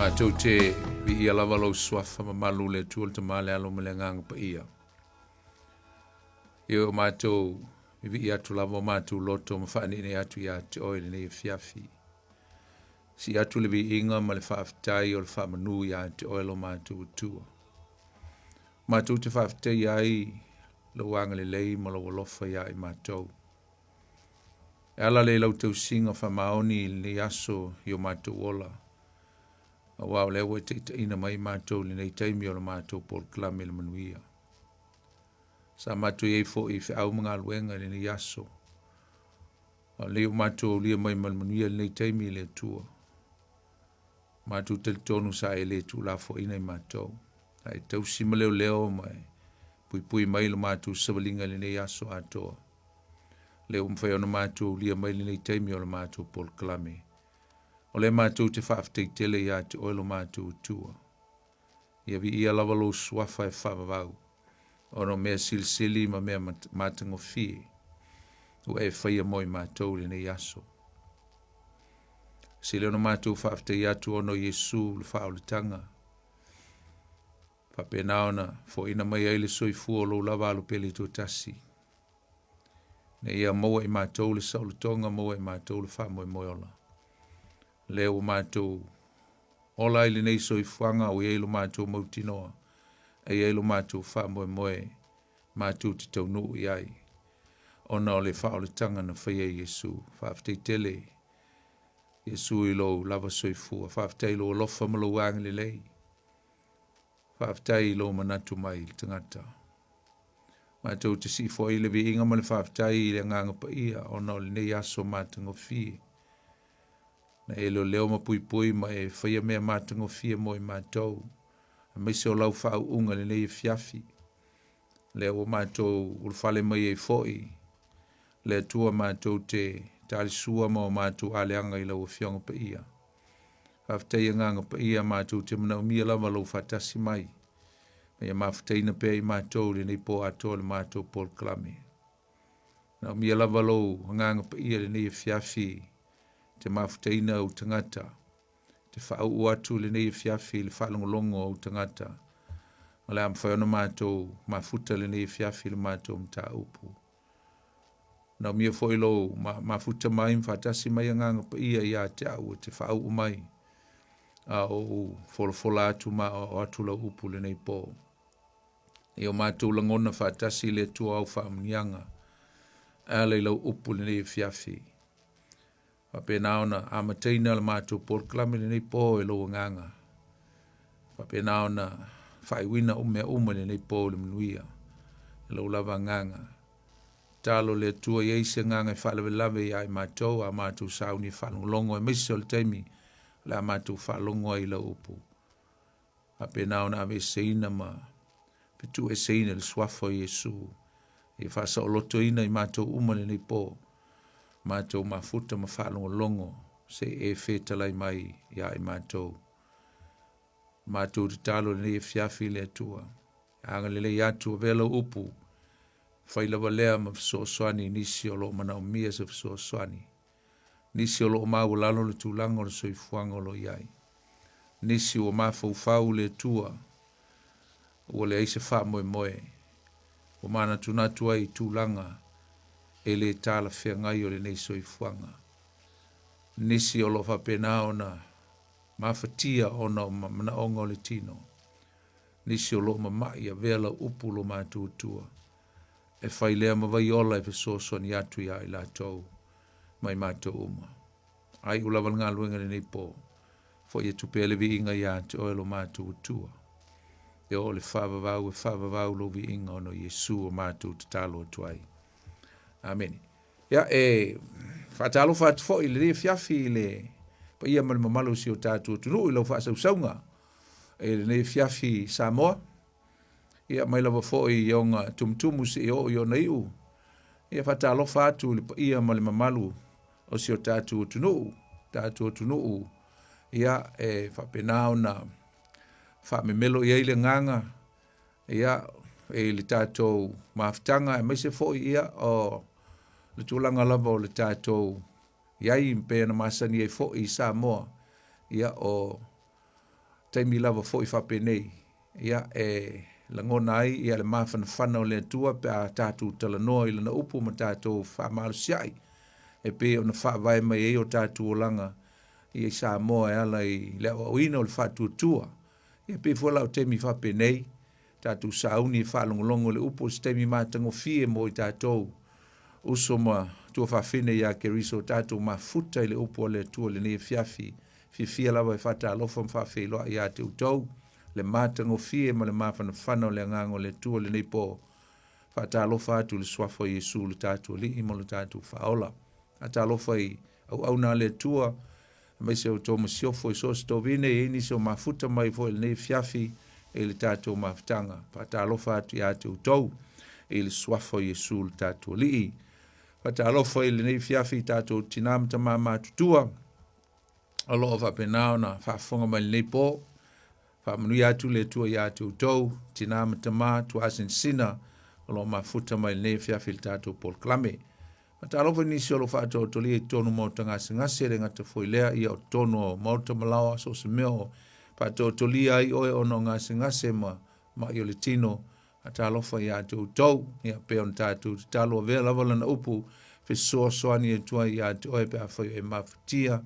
Matou te viia lava lou suafa mamalu le Atua le Tama le Alo ma le Agaga Paia. Ia o matou vivii atu lava o matou loto ma faaneenee atu ia te oe lenei afiafi. Sii atu le viiga ma le faafetai o le faamanu ia te oe lo matou Atua. Matou te faafetaia ai lou agalelei ma lou alofa ia i matou. E ala lea i lau tausiga faamaoni i lenei aso i o matou ola, aua o lea ua e taitaiina mai matou i lenei taimi o le matou polokalame i le manuia. Sa matou i ai foi i feau ma galuega i lenei aso, a o lenei ua matou aulia mai ma le manuia i lenei taimi i le Atua. Matou talitonu sa e le tuulafoaiina i matou, a e tausi ma leoleo ma e puipui mai lo matou savaliga i lenei aso atoa. Lea ua mafai ona matou aulia mai lenei taimi o le matou polokalame. O lea matou te faafetai tele ia te oe lo matou Atua. Ia viia lava lou suafa e faavavau, ona o mea silisili ma mea matagofie ua e faia mo i matou i lenei aso. Sili ona matou faafetai atu ona o Iesu le faaolataga, faapena ona foaiina mai ai le soifua o lou lava alo pele toatasi, ina ia maua i matou le saolotoga, maua i matou le faamoemoe ola. Lea ua matou ola ai lenei soifuaga ua i ai lo matou mautinoa, e i ai lo matou faamoemoe matou te taunuu i ai, ona o le faaolataga na faia e Iesu. Faafetai tele Iesu i lou lava soifua. Faafetai i lou alofa ma lou agalelei. Faafetai i lou manatu mai i le tagata. Matou te sii foi le viiga ma le faafetai i le Agaga Paia ona o lenei aso matagofie. Na e leoleo ma puipui ma e faia mea matagofie mo i matou, aemaise o lau faauuga i lenei afiafi. Lea ua matou ulufale mai ai foi le Atua matou te talisua ma o matou aleaga i lau Afioga Paia. Faafetai Agaga Paia, matou te manaomia lava lou faatasi mai, ma ia mafutaina pea i matou i lenei po atoa o le matou polokalame. Manaomia lava lou Agaga Paia i lenei afiafi te mafutaina ou tagata, te faauu atu i lenei afiafi i le faalogologo a ou tagata, o le a mafai ona matou mafuta i lenei afiafi i le matou mataupu. Manaomia foi lou mafuta mai ma faatasi mai Agaga Paia ia te au e te faauu mai, a o ou folafola atu ma aoao atu lau upu i lenei po. Ia o matou lagona faatasi i le Atua au faamanuiaga e ala i lau upu i lenei afiafi. Faapena ona amataina le matou polokalame i lenei po e lou agaga. Faapena ona faaiuina mea uma i lenei po i le manuia e lou lava agaga. Tatalo le Atua ia i ai se agaga e faalavelave ia i matou a matou sauni e faalogologo aemaise o le taimi o le a matou faalogo ai i lau upu. Faapena ona aveeseina ma fetuueseina i le suafa o Iesu, ia faasaolotoina i matou uma i lenei po, matou mafuta ma faalogologo se i e fetalai mai ia i matou. Matou tatalo i lenei afiafi i le Atua, agalelei atu, avea lau upu, fai lava lea ma fesoasoani i nisi o lo o manaomia se fesoasoani, nisi o lo o maualalo le tulaga o le soifuaga o lo o i ai, nisi ua mafaufau le Atua ua leai se faamoemoe, ua manatunatu ai i tulaga e le talafeagai o lenei soifuaga. Nisi o lo o faapena ona mafatia ona o manaoga o le tino, nisi o lo o mama'i, avea lau upu lo matou Atua, e fai lea ma vaiola e fesoasoani atu ia i latou ma i matou uma. Aiu lava le galuega i lenei po, fo'i atu pea le viiga ia te oe lo matou Atua. E oo le faavavau e faavavau lou viiga ona o Iesu o matou tatalo atu ai. Amene. Ia, e faatalofa atu foi i lenei afiafi i le paia ma le mamalu o si o tatou atunuu i lau faasausauga i lenei afiafi Samoa. Ia, mai lava foi i ona tumutumu seia oo i ona iu. Ia, faatalofa atu i le paia ma le mamalu o si o tatou atunuu, tatou atunuu, ia, e faapena ona faamemelo i ai le agaga, ia, i le tatou mafutaga, aemaise foi, ia, o le tulaga lava o le tatou i ai pei ona masani ai foi i Samoa, ia, o. Taimi lava foi faapenei, ia, e lagona ai ia le mafanafana o le Atua pe a tatou talanoa i Lana upu ma tatou faamalosiai e pei ona faavae mai ai o tatou olaga ia i Samoa e ala i le aoaoina o le faatuatua. Ia pei foi la o taimi faapenei, tatou sauni e faalogologo i le upu o se taimi matagofie mo i tatou uso ma tuafafine ia Keriso o tatou mafuta i le upu a le Atua i lenei afiafi. Fiafia lava e faatalofa ma faafeiloai ia te outou le matagofie ma le mafanafana o le agaga o le Atua i lenei po. Faatalofa atu i le suafa o Iesu lo tatou Alii ma lo tatou Faaola. Faatalofa i auauna a le Atua, aemaise o outou masiofo i so o se tovine, e i ai nisi o mafuta mai foi i lenei afiafi i le tatou mafutaga. Faatalofa atu ia te outou i le suafa o Iesu lo tatou Alii. Faatalofa i lenei afiafi i tatou tina ma tama matutua o lo o faapena ona faafofoga mai lenei po. Faamanuia atu le Atua ia te outou, tina ma tama, tuaasinasina o lo o mafuta mai lenei afiafi i le tatou polokalame. Faatalofa i nisi o lo o faatoatolia i totonu o maota gasegase, e le gata foi lea, ia o totonu o maota malaoa, so o se mea o faatoatolia ai oe ona o gasegase ma mai o le tino. Faatalofa ia te outou, ia pei ona tatou tatalo avea lava lana upu fesoasoani atu ai ia te oe pe afai o e mafatia,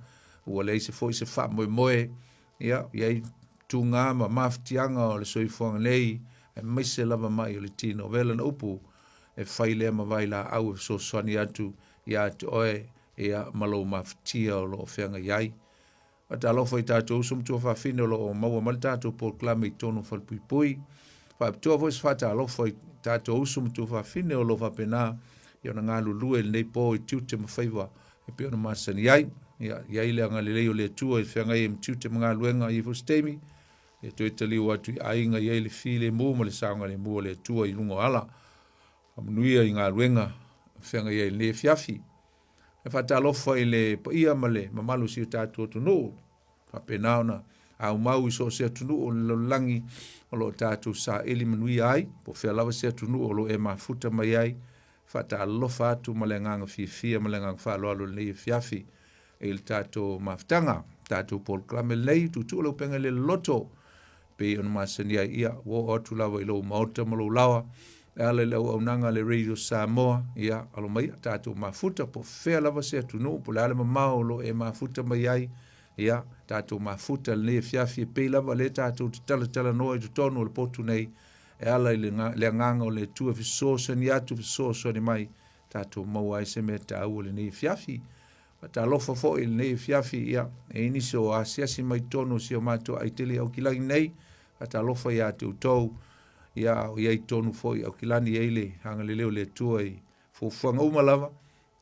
ua leai se foi se faamoemoe, ia i ai tuga ma mafatiaga o le soifuaga nei, aemaise lava mai o le tino. Avea lana upu e fai lea ma vailaau e fesoasoani atu ia te oe ia ma lou mafatia o lo o feagai ai. Faatalofa i tatou uso ma tuafafine o lo o maua mai le tatou polokalame i totonu o Falepuipui. Faapitoa foi se faatalofa i tatou uso ma tuafafine o lo o faapena i ona galulue i lenei po i tiute ma faiva e pei ona masani ai. Ia, i ai le agalelei o le Atua i feagai ai ma tiute ma galuega i foi se taimi, ia toe taliu atu i aiga i ai le filemu ma le saogalemu o le Atua i luga o ala. Faamanuia i galuega feagai ai i lenei afiafi. E faatalofa i le paia ma le mamalu o si o tatou atunuu, faapena ona aumau i so o se atunuu o le lalolagi o lo o tatou saili manuia ai, po o fea lava se atunuu o lo o e mafuta mai ai. Faatalofa atu ma le agaga fiafia ma le agaga faaaloalo i lenei afiafi i le tatou mafutaga, tatou polokalame lenei, tuutuu le upega i le loloto, pei ona masani ai, ia, ua oo atu lava i lou maota ma lou laoa, e ala i le auaunaga a le Radio Samoa, ia, alo mai, tatou mafuta, po o fea lava se atunuu, po o le a le mamao o lo o e mafuta mai ai, ia, tatou mafuta i lenei afiafi, e pei lava lea tatou te talatalanoa i totonu o le potu nei, e ala i le, le agaga o le Atua e fesoasoani atu, fesoasoani mai, tatou maua ai se mea taua i lenei afiafi. Faatalofa foi i lenei afiafi, ia, e i ai nisi o asiasi mai totonu o si o matou aitele i Aukilani nei, faatalofa ia te outou, ia, a o i ai tonu foi i Aukilani i ai le agalelei o le Atua i fuafuaga uma lava,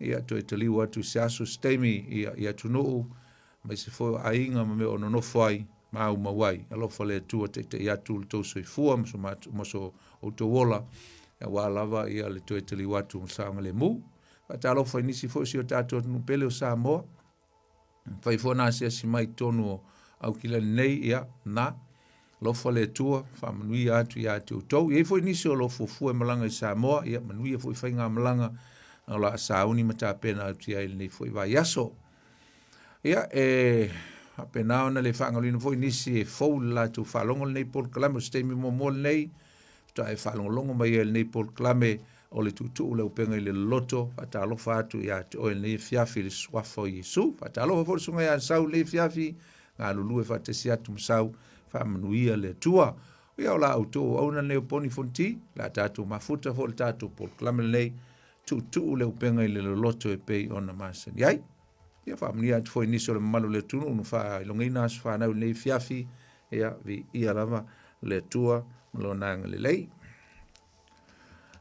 ia, toe taliu atu i se aso, se taimi, ia, i atunuu, aemaise foi o aiga ma mea o nonofo ai, ma aumau ai. Alofa le Atua taitai atu le tou soifua ma so, ma so outou ola, aua lava ia le toe taliu atu ma saogalemu. Faatalofa i nisi foi o si o tatou atunuu pele o Samoa. Fai foi ona asiasi mai i totonu o Aukilani nei, ia, na, alofa le Atua, faamanuia atu ia te outou. E i ai foi nisi o lo o fuafua e malaga i Samoa, ia, manuia foi faigamalaga o la sauni ma tapena atu i ai i lenei foi vaiaso. Ia, e faapena ona le faagaloina foi nisi e fou le latou faalogo lenei polokalame o se taimi muamua lenei, faatoa e faalogologo mai ai i lenei polokalame o le tuutuu le upega i le loloto. Faatalofa atu ia te oe i lenei afiafi i le suafa o Iesu. Faatalofa foi le susuga ia Sau i lenei afiafi, galulue faatasi atu ma Sau, faamanuia le Atua. Ia o la outou auauna lenei o Poni Fonti, la tatou mafuta foi le tatou polokalame lenei, tuutuu le upega i le loloto e pei ona masani ai. Ia faamanuia atu foi nisi o le mamalu o le atunuu na faailogaina aso fanau i lenei afiafi, ia viia lava le Atua ma lona agalelei.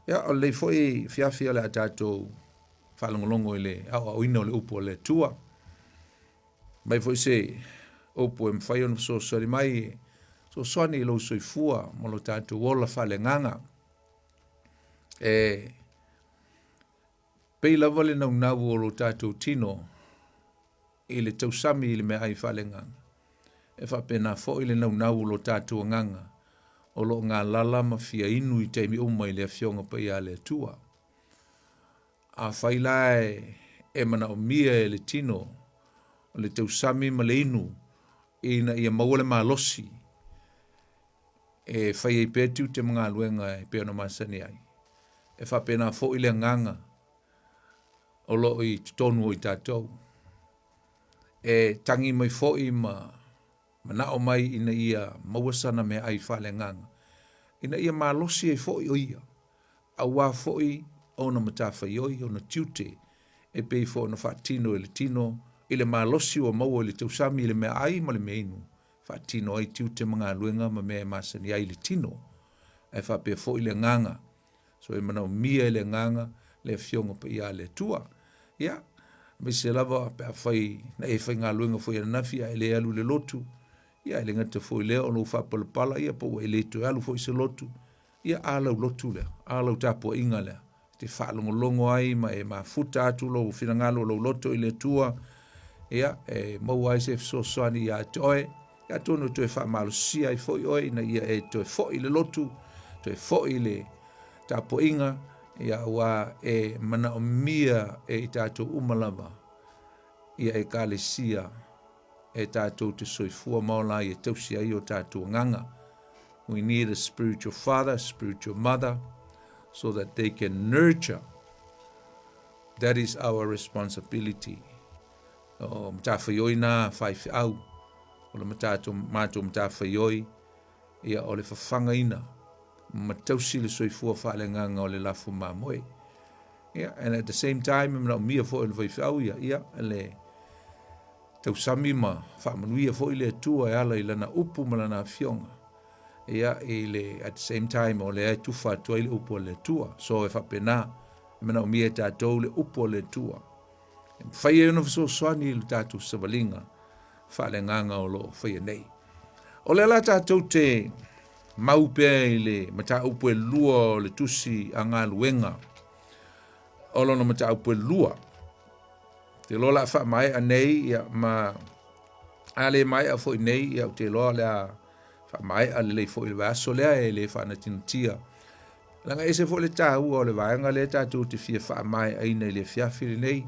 Ia o lenei foi afiafi o le a tatou faalogologo i le aoaoina o le upu a le Atua. Mai foi se upu e mafai ona fesoasoani mai e fesoasoani i lou soifua ma lo tatou ola faaleagaga. E pei lava le naunau o lo tatou tino i le tausami i le meaai faaleagaga, e faapena foi le naunau o lo tatou agaga o lo o galala ma fia inu i taimi uma i le Afioga Paia a le Atua. Afai la e manaomia e le tino le tausami ma le inu ina ia maua le malosi E fai ai pea tiute ma galuega e pei ona masani ai. E faapena foi le agaga o lo o i totonu o i tatou. E tagi mai foi ma manao mai ina ia maua sana meaai faaleagaga, ina ia malosi ai foi o ia, aua foi ona matafaioi, ona tiute, e pei foi ona faatino i le tino i le malosi ua maua i le tausami i le meaai ma le meainu, faatino ai tiute ma galuega ma mea e masani ai le tino. Ae faapea foi le agaga, so e manaomia e le agaga le Afioga Paia a le Atua. Ia, aemaise lava pe afai na e faigaluega foi ananafi ae le alu i le lotu, ia e le gata foi i lea o lou faapalapala, ia po ua e le toe alu foi i se lotu, ia a lau lotu lea, a lau tapuaiga lea, e te faalogologo ai ma e mafuta atu lou finagalo, lou loto i le Atua, ia, e maua ai se fesoasoani ia te oe, ia atonu e toe faamalosia ai foi oe ina ia e toe foi i le lotu, toe foi i le tapuaiga, ia aua e manaomia e i tatou uma lava ia ekalesia e tatou te soifua ma ola ai e tausi ai o tatou agaga. We need a spiritual father, a spiritual mother, so that they can nurture. That is our responsibility. O matafaioi nā faifeau, o le matatou, matou matafaioi, ia o le fafagaina ma tausi le soifua faaleagaga o le lafo mamoe. Ia, and at the same time, e manaomia foi e le faifeau ia, ia, le tausami ma faamanuia foi le Atua e ala i lana upu ma lana afioga. Ia, i le, at the same time, o lea e tufa atu ai le upu a le Atua. So, e faapena, e manaomia e tatou le upu a le Atua. E mafai ai ona fesoasoani i le tatou savaliga faaleagaga o lo o faia nei. O lea la tatou te mau pea i le mataupu e lua o le tusi a galuega o lona mataupu e lua. Te loa la faamaea nei ia, ma a le maea foi nei ia, ou te iloa o le a faamaea lelei foi i le vaiaso lea e le faanatinatia. Leaga e ese foi le taua o le vaega lea tatou te fia faamaeaina i le afiafi lenei.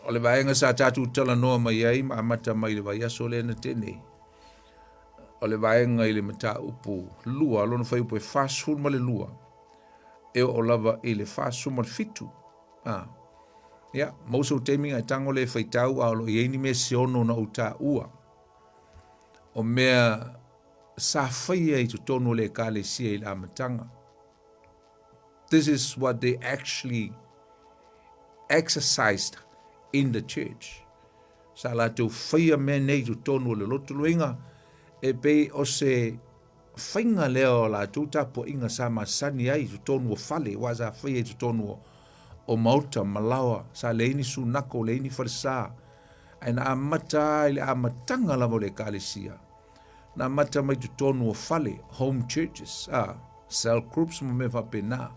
O le vaega sa tatou talanoa mai ai ma amata mai i le vaiaso lea na tea nei. O le vaega i le mataupu lua, lona fuaiupu e 42, e oo lava i le 47. Ah. Ia, maua sou taimi ae tago lea e faitau, a o lo o i ai ni mea se ono na ou taua. O mea sa faia i totonu o le ekalesia i le amataga. This is what they actually exercised in the church. Sa latou faia mea nei i totonu o le lotu luiga e pei o se faiga lea o latou tapuaiga sa masani ai i totonu o fale, aua sa faia i totonu o, o maota ma laoa, sa leai ni sunako, leai ni falesa. Ae na amata i le amataga lava o le ekalesia. Na amata mai totonu o fale, home churches, a, cell groups ma mea faapena.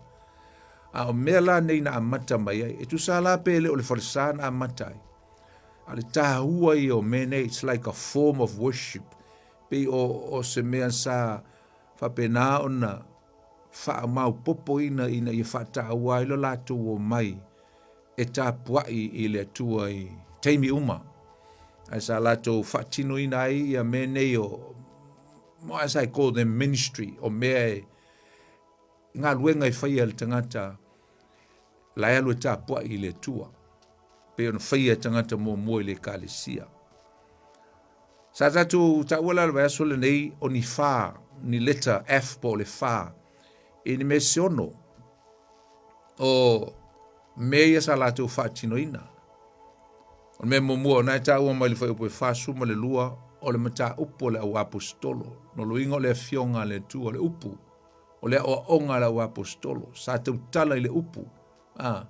A o mea la nei na amata mai ai, e tusa la pe le o le falesa na amata ai. A le tāua ia o mea nei, it's like a form of worship. Pei o, o se mea sa faapena ona faamaopopoina ina ia faataua ai lo latou omai e tapuai i le Atua i taimi uma. Ae sa latou faatinoina ai ia mea nei o, as I call them ministry, o mea e galuega e faia e le tagata la e alu e tapuai i le Atua, pei ona faia e tagata muamua i le ekalesia. Sa tatou taua la le vaiaso lenei o ni fa, ni leta F po o le fa, i ni mea se ono o mea ia sa latou faatinoina. O le mea muamua, o na e taua mai le fuaiupu e 42, o le mataupu o le au aposetolo. No luiga o le afioga a le Atua, le upu, o le aoaoga a le au aposetolo. Sa tautala i le upu. Ah,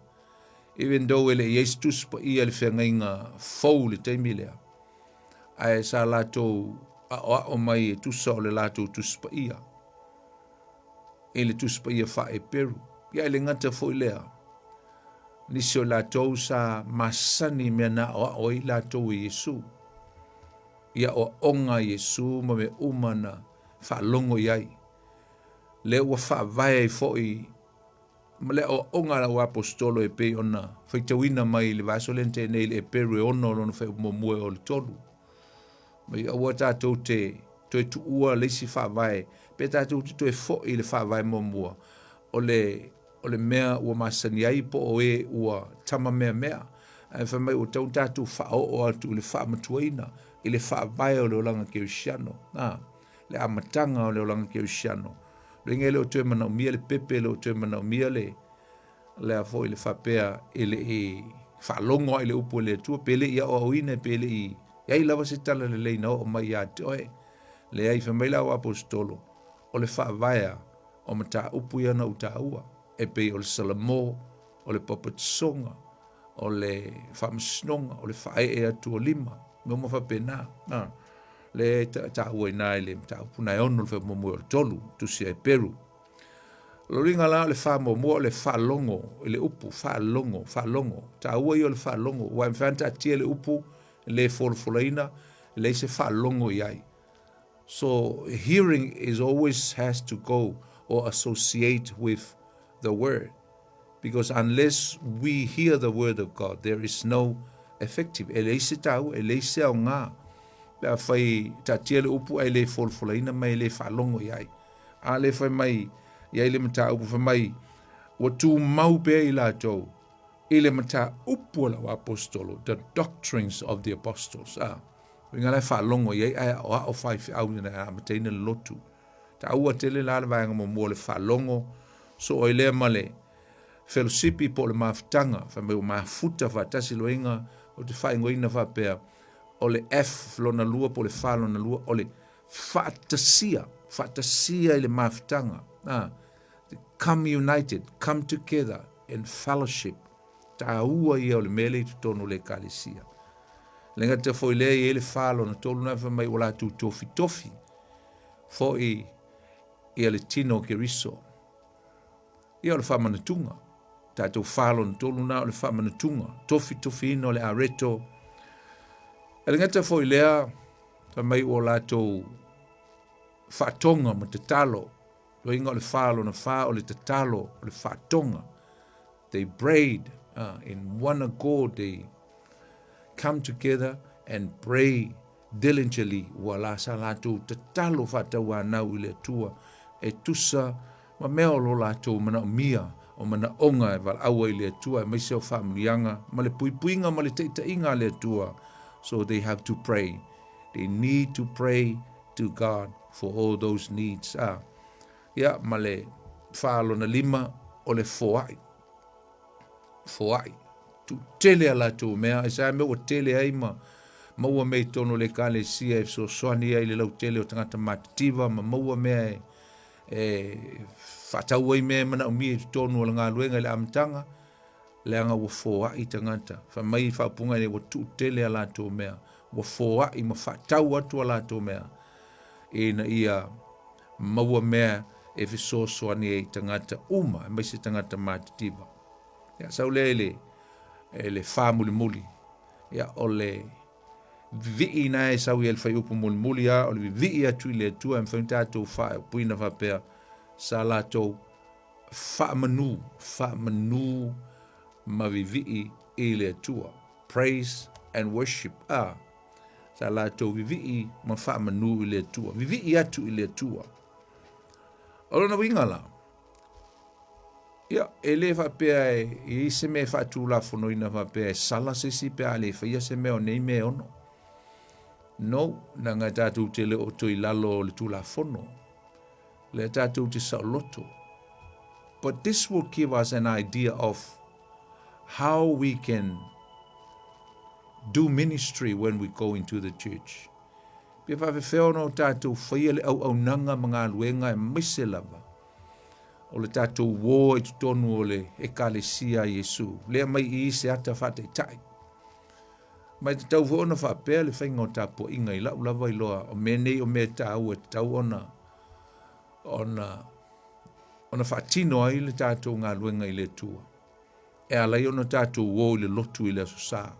even though e le i ai se tusi paia i le feagaiga fou i le taimi lea, ae sa latou aoao mai e tusa o le latou tusi paia i le tusi paia faa-Eperu. Ia e le gata foi lea, nisi o latou sa masani i mea na aoao ai latou e Iesu. I aoaoga a Iesu ma mea uma na faalogo i ai. Lea ua faavae ai foi ma le aoaoga a lau aposetolo e pei ona faitauina mai i le vaiaso lea na tea nei i le Eperu e 6 lona fuaiupu muamua e oo i le 3. Mai aua tatou te Toe tuua le isi faavae, pe tatou te toe fo'i i le faavae muamua, o le, o le mea ua masani ai po o e ua tamameamea, ae fai mai ua tatau ona tatou faaoo atu i le faamatuaina i le faavae o le olaga kerisiano, a, le amataga o le olaga kerisiano. Loiga e le o toe manaomia le pepe, e le o toe manaomia le, lea foi le faapea e le i faalogo lava i le upu a le Atua, pe le i aoaoina, pe le i i ai lava se talalelei na oo mai ia te oe. Leai, fai mai le au aposetolo, o le faavae lava o mataupu ia na ou taua, e pei o le salamo, o le papatisoga, o le faamasinoga, o le faaee atu o lima, mea uma faapena. A, lea e taua i ina i le mataupu na e ono le faamoemoe o le tolu, tusi a Heperu. O lona uiga la o le faamuamua o le faalogo i le upu, faalogo, faalogo. Taua ia o le faalogo, aua e mafai ona taatia le upu le folafolaina, e leai se faalogo i ai. So hearing is always has to go or associate with the word because unless we hear the word of God there is no effective e leai se taua e leai se aoga pe afai taatia le upu ae le folafolaina ma e le faalogo i ai a le fai mai i ai le mataupu fai mai ua tumau pea i latou i le mataupu a lau apostolo the doctrines of the apostles a uiga la e faalogo i ai ae aoao faifeau ina e amataina le lotu Taua tele la le vaega muamua o le faalogo soo ai lea ma le felosipi po o le mafutaga, fai mai ua mafuta faatasi loiga o te faaigoaina faapea o le F lona lua po o le F lona lua o le faatasia, faatasia i le mafutaga. Ah, come united, come together in fellowship. Taua ia o le mea lea i totonu o le ekalesia. Le gata foi lea i ai le fa lona tolu na fai mai ua latou tofitofi foi ia le tino o Keriso. Ia o le faamanatuga. Tatou fa lona tolu na o le faamanatuga, tofitofiina o le areto. E le gata foi lea, fai mai ua latou faatoga ma tatalo. Loiga o le fa lona fa o le tatalo, o le faatoga. They prayed in one accord, they come together and pray diligently ua la sa latou tatalo faatauanau i le Atua e tusa ma mea o lo latou manaomia o manaoga e valaau ai i le Atua aemaise o faamanuiaga ma le puipuiga ma le taitaiga a le Atua. So they have to pray. They need to pray to God for all those needs. Ah, ia, ma le fa lona lima o le foai. Foai. Tuutele a latou mea, e sa mea ua tele ai ma maua mea i totonu o le ekalesia e fesoasoani ai i le lautele o tagata matitiva ma maua mea e, e faatau ai mea e manaomia i totonu o le galuega i le amataga, leaga ua foai tagata. Fai mai i faaupuga nei, ua tuutele a latou mea, ua foai ma faatau atu a latou mea ina ia maua mea e fesoasoani ai i tagata uma, aemaise tagata matitiva. Ia, sau lea i le, i le fa mulimuli. Ia, o le vivii na e sau i le fuaiupu mulimuli a, o le vivii atu i le Atua e mafai ona tatou faaupuina faapea, sa latou faamanu, faamanu ma vivii i le Atua. Praise and worship. Ah, sa latou vivii ma faamanu i le Atua. Vivii atu i le Atua. O lona uiga la, Ia, e le faapea e i ai se mea e faatulafonoina faapea e sala se isi pe a le faia se mea o nei mea e ono. No, leaga tatou te le o toe i lalo o le Tulafono. Lea tatou te saoloto. But this will give us an idea of how we can do ministry when we go into the church. Pe faafefea ona o tatou faia le auaunaga ma galuega aemaise lava o le tatou uo i totonu o le Ekalesia a Iesu. Lea mai i i se ata faataitai. Ma e tatau foi ona faapea le faiga o tapuaiga i lau lava iloa o mea nei o mea taua e tatau ona ona ona faatino ai le tatou galuega i le Atua. E ala ai ona tatou uo i le lotu i le Aso Sa.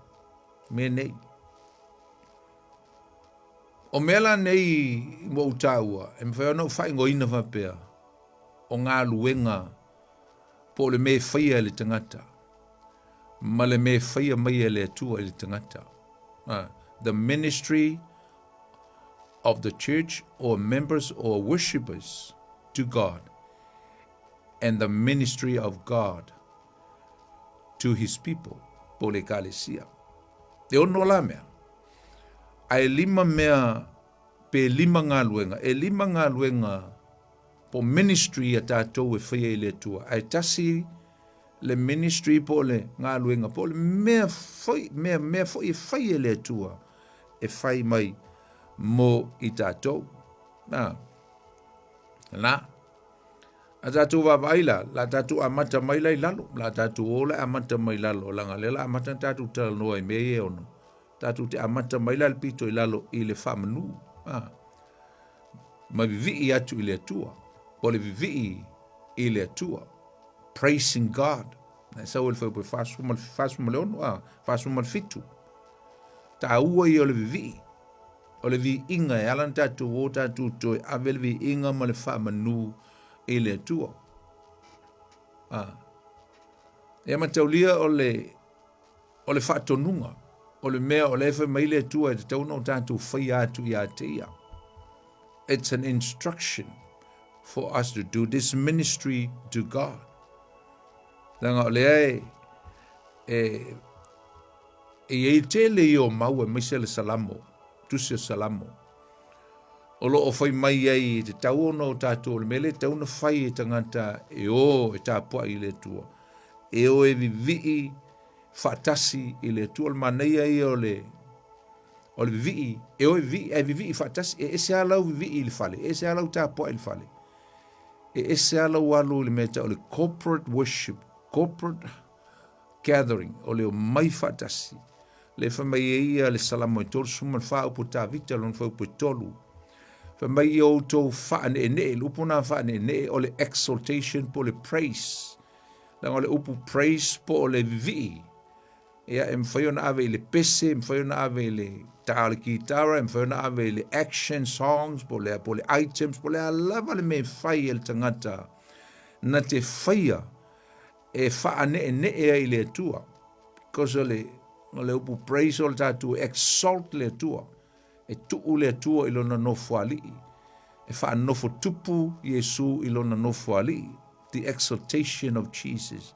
Mea nei. O mea la nei ua ou taua, e mafai ona ou faaigoaina faapea, o galuega po o le mea e faia e le tagata ma le mea e faia mai e le Atua i le tagata. The ministry of the church or members or worshippers to God and the ministry of God to his people, po o le Ekalesia. E ono la mea. Ae lima mea pe lima galuega, e lima galuega po ministry a tatou e faia i le Atua. Ae tasi le ministry po o le galuega po o le mea foi, mea, mea foi e fai e le Atua e fai mai mo i tatou. Na, na. A tatou vaavaai la, la tatou amata mai la i lalo, la tatou o la amata mai lalo, leaga lea la amata na tatou talanoa i mea ia e ono. Tatou te amata mai la le pito i lalo i le faamanu, a, ma vivii atu i le Atua, po o le vivii i le Atua, praising God. Na e sau e le fuaiupu e 46, a, 47. Taua ia o le vivii, o le viiga e ala ona tatou o tatou toe ave le viiga ma le faamanu i le Atua. A. Ia mataulia o le o le faatonuga, o le mea o lea e fai mai le Atua e tatau ona o tatou faia atu ia te ia. It's an instruction for us to do this ministry to God. Leaga o lea e, e, e i ai tele ia o mau aemaise le Salamo, tusi o Salamo. O lo o fai mai ai e tatau ona o tatou, o le mea lea e tatau ona fai e tagata e o e tapuai i le Atua. E o e vivii faatasi i le Atua. O le manaia ia o le o le vivii, e o e vivii, ae vivii faatasi. E ese lava lau vivii i le fale, e ese lava lau tapuai i le fale. E ese lava lau alu i le mea e tau o le corporate worship, corporate gathering, o le omai faatasi. Lea fai mai ai ia le Salamo e 34 upu Tavita lona fuaiupu e 3. Fai mai ia outou faaneenee, le upu na faaneenee o le exaltation po o le praise. Leaga o le upu praise po o le vivii, ia e mafai ona ave i le pese, e mafai ona ave i le tā o le kitara, e mafai ona ave i le action songs, po o le, po o le items, po o le a lava le mea e fai e le tagata na te faia e faaneenee ai i le Atua. Because o le, o le upu praise o le tatou exalt le Atua. E tuu le Atua i lona nofoalii. E faanofo tupu Iesu i lona nofoalii. The exaltation of Jesus.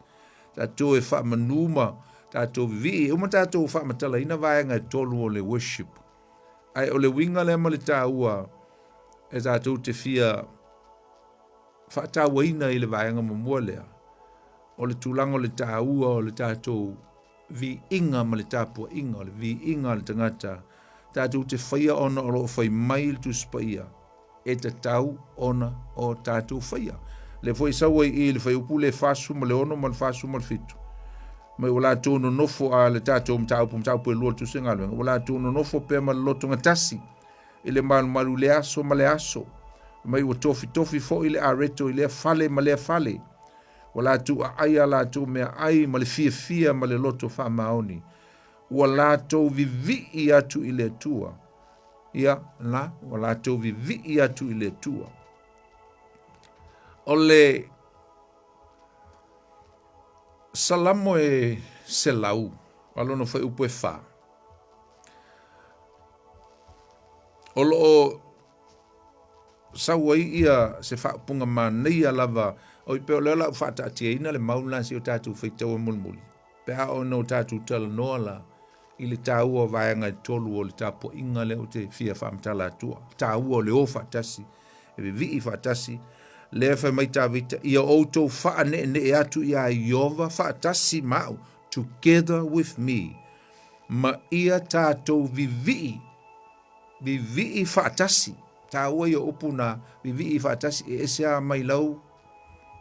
Tatou e faamanu ma tatou vivii. E uma tatou faamatalaina vaega e tolu o le worship. Ae o le uiga lea ma le taua e tatou te fia faatauaina i le vaega muamua lea, o le tulaga o le taua o le tatou viiga ma le tapuaiga, o le viiga a le tagata, tatou te faia ona o lo o fai mai le Tusi Paia, e tatau ona o tatou faia. Lea foi e sau ai i le fuaiupu lea 46 ma le 47, mai ua latou nonofo a le tatou mataupu, mataupu e lua o le Tusi Galuega, ua latou nonofo pea ma le lotogatasi i le malumalu i le aso ma le aso, mai ua tofitofi foi le areto i lea fale ma lea fale, Ua latou aai a latou meaai ma le fiafia ma le loto faamaoni. Ua latou vivii atu i le Atua. Ia, la, ua latou vivii atu i le Atua. O le Salamo e 100, a lona fuaiupu e 4. O lo o sau ai ia se faaupuga manaia lava, oi pei o lea o le a ou faataatiaina le mau lena se i o tatou faitaua mulimuli, pe a oo ina o tatou talanoa la i le taua o vaega e tolu o le tapuaiga lea ou te fia faamatala atua, taua o le o faatasi, e vivii faatasi, lea fai mai Tavita, ia outou faaneenee atu iā Ieova faatasi ma au, together with me, ma ia tatou vivii Vivii faatasi, taua ia upu na, vivii faatasi, e ese a mai lau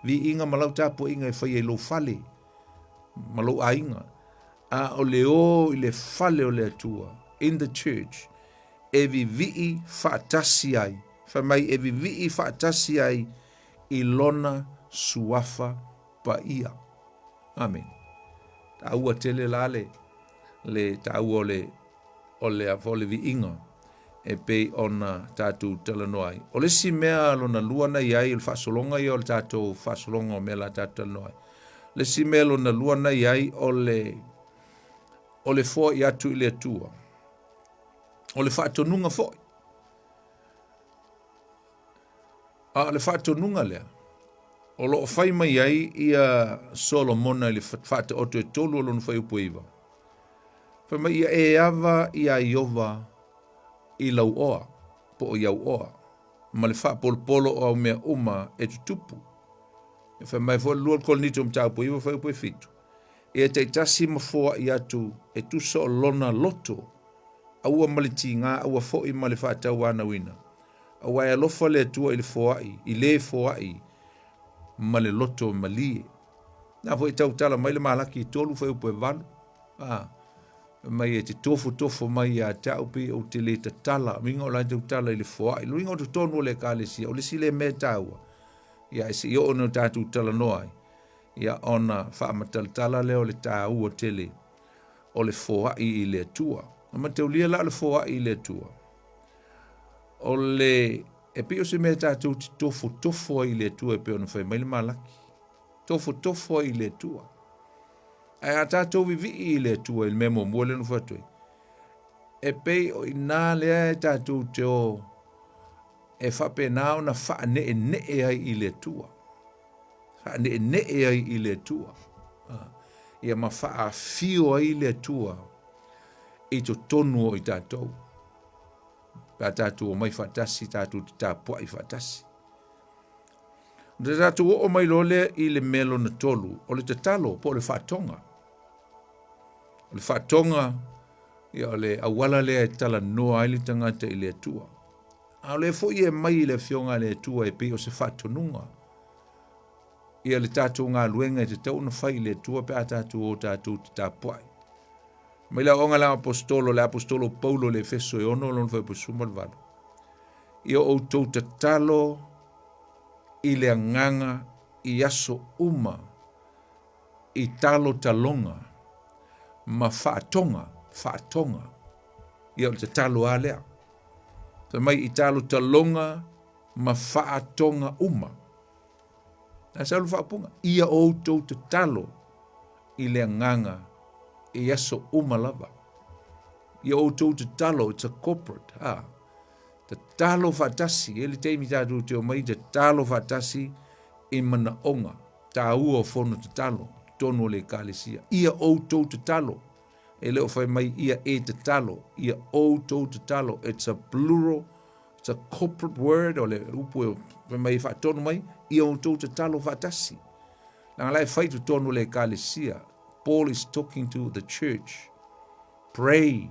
viiga ma lau tapuaiga e faia i lou fale ma lou aiga. A o le o i le fale o le Atua, in the church, e vivii faatasi ai, fai mai e vivii faatasi ai i lona suafa paia. Amen. Taua tele la le, le taua o le o le a o le viiga e pei ona tatou talanoa ai. O le isi mea lona lua na i ai, o le faasologa ia o le tatou faasologa o mea la tatou talanoa ai. Le isi mea lona lua na i ai, o le, o le foai atu i le Atua. O le faatonuga foi. A o le faatonuga lea, o lo o fai mai ai ia Solomona i le faataoto e tolu o lona fuaiupu e 9. Fai mai ia e ava iā Ieova i lau oa, po o i au oa, ma le faapolopolo o au mea uma e tutupu. E fai mai foi le 2 Korinito mataupu 9 fuaiupu e 7, ia taitasi ma foai atu e tusa o lona loto, aua ma le tiga, aua foi ma le faatauanauina, aua e alofa le Atua i le foai, i le foai ma le loto malie. Na foi tautala mai le Malaki e 3 fuaiupu e 8, a, mai e te tofotofo mai ia te au pei ou te le tatala, uiga o la e tautala i le foai. Luiga o totonu o le ekalesia, o le isi lea mea taua, ia e se i oo ina tatou talanoa ai, ia ona faamatalatala lea o le taua tele o le foai i le Atua. Na mataulia la o le foai i le Atua, o le e pei o se mea tatou te tofotofo ai i le Atua e pei ona fai mai le Malaki. Tofotofo ai i le Atua. Ae a tatou vivii i le Atua i le mea muamua lea na fai atu ai, e pei o i ina lea e tatou te o e faapena ona faaneenee ai i le Atua. Faaneenee ai i le Atua. Ia ma faafio ai le Atua i totonu o i tatou. Pe a tatou omai faatasi, tatou te tapuai faatasi. Ona tatou oo mai loa lea i le mea lona tolu, o le tatalo po o le faatoga. O le faatoga, ia o le auala lea e talanoa ai le tagata i le Atua. A o lea foi e mai i le Afioga a le Atua e pei o se faatonuga. Ia le tatou galuega e tatau ona fai i le Atua pe a tatou o tatou te tapuai. Mai le aoga le apostolo, le apostolo Paulo le Efeso e 6 lona fuaiupu 18. Ia outou tatalo i le agaga i aso uma i talotaloga ma faatoga, faatoga. Ia o le tatalo a lea. Fai mai i talotaloga ma faatoga uma. Ae sau le faaupuga, ia outou tatalo i le agaga i aso uma lava. Ia outou tatalo, it's a corporate, ha. Tatalo faatasi, e le taimi tatou te omai, tatalo faatasi i manaoga taua o fono tatalo, totonu o le ekalesia. Ia outou tatalo. E le o fai mai ia e tatalo, ia outou tatalo. It's a plural, it's a corporate word, o le upu e fai mai e faatonu mai, ia outou tatalo faatasi. Leaga la e fai totonu o le ekalesia. Paul is talking to the church. Pray,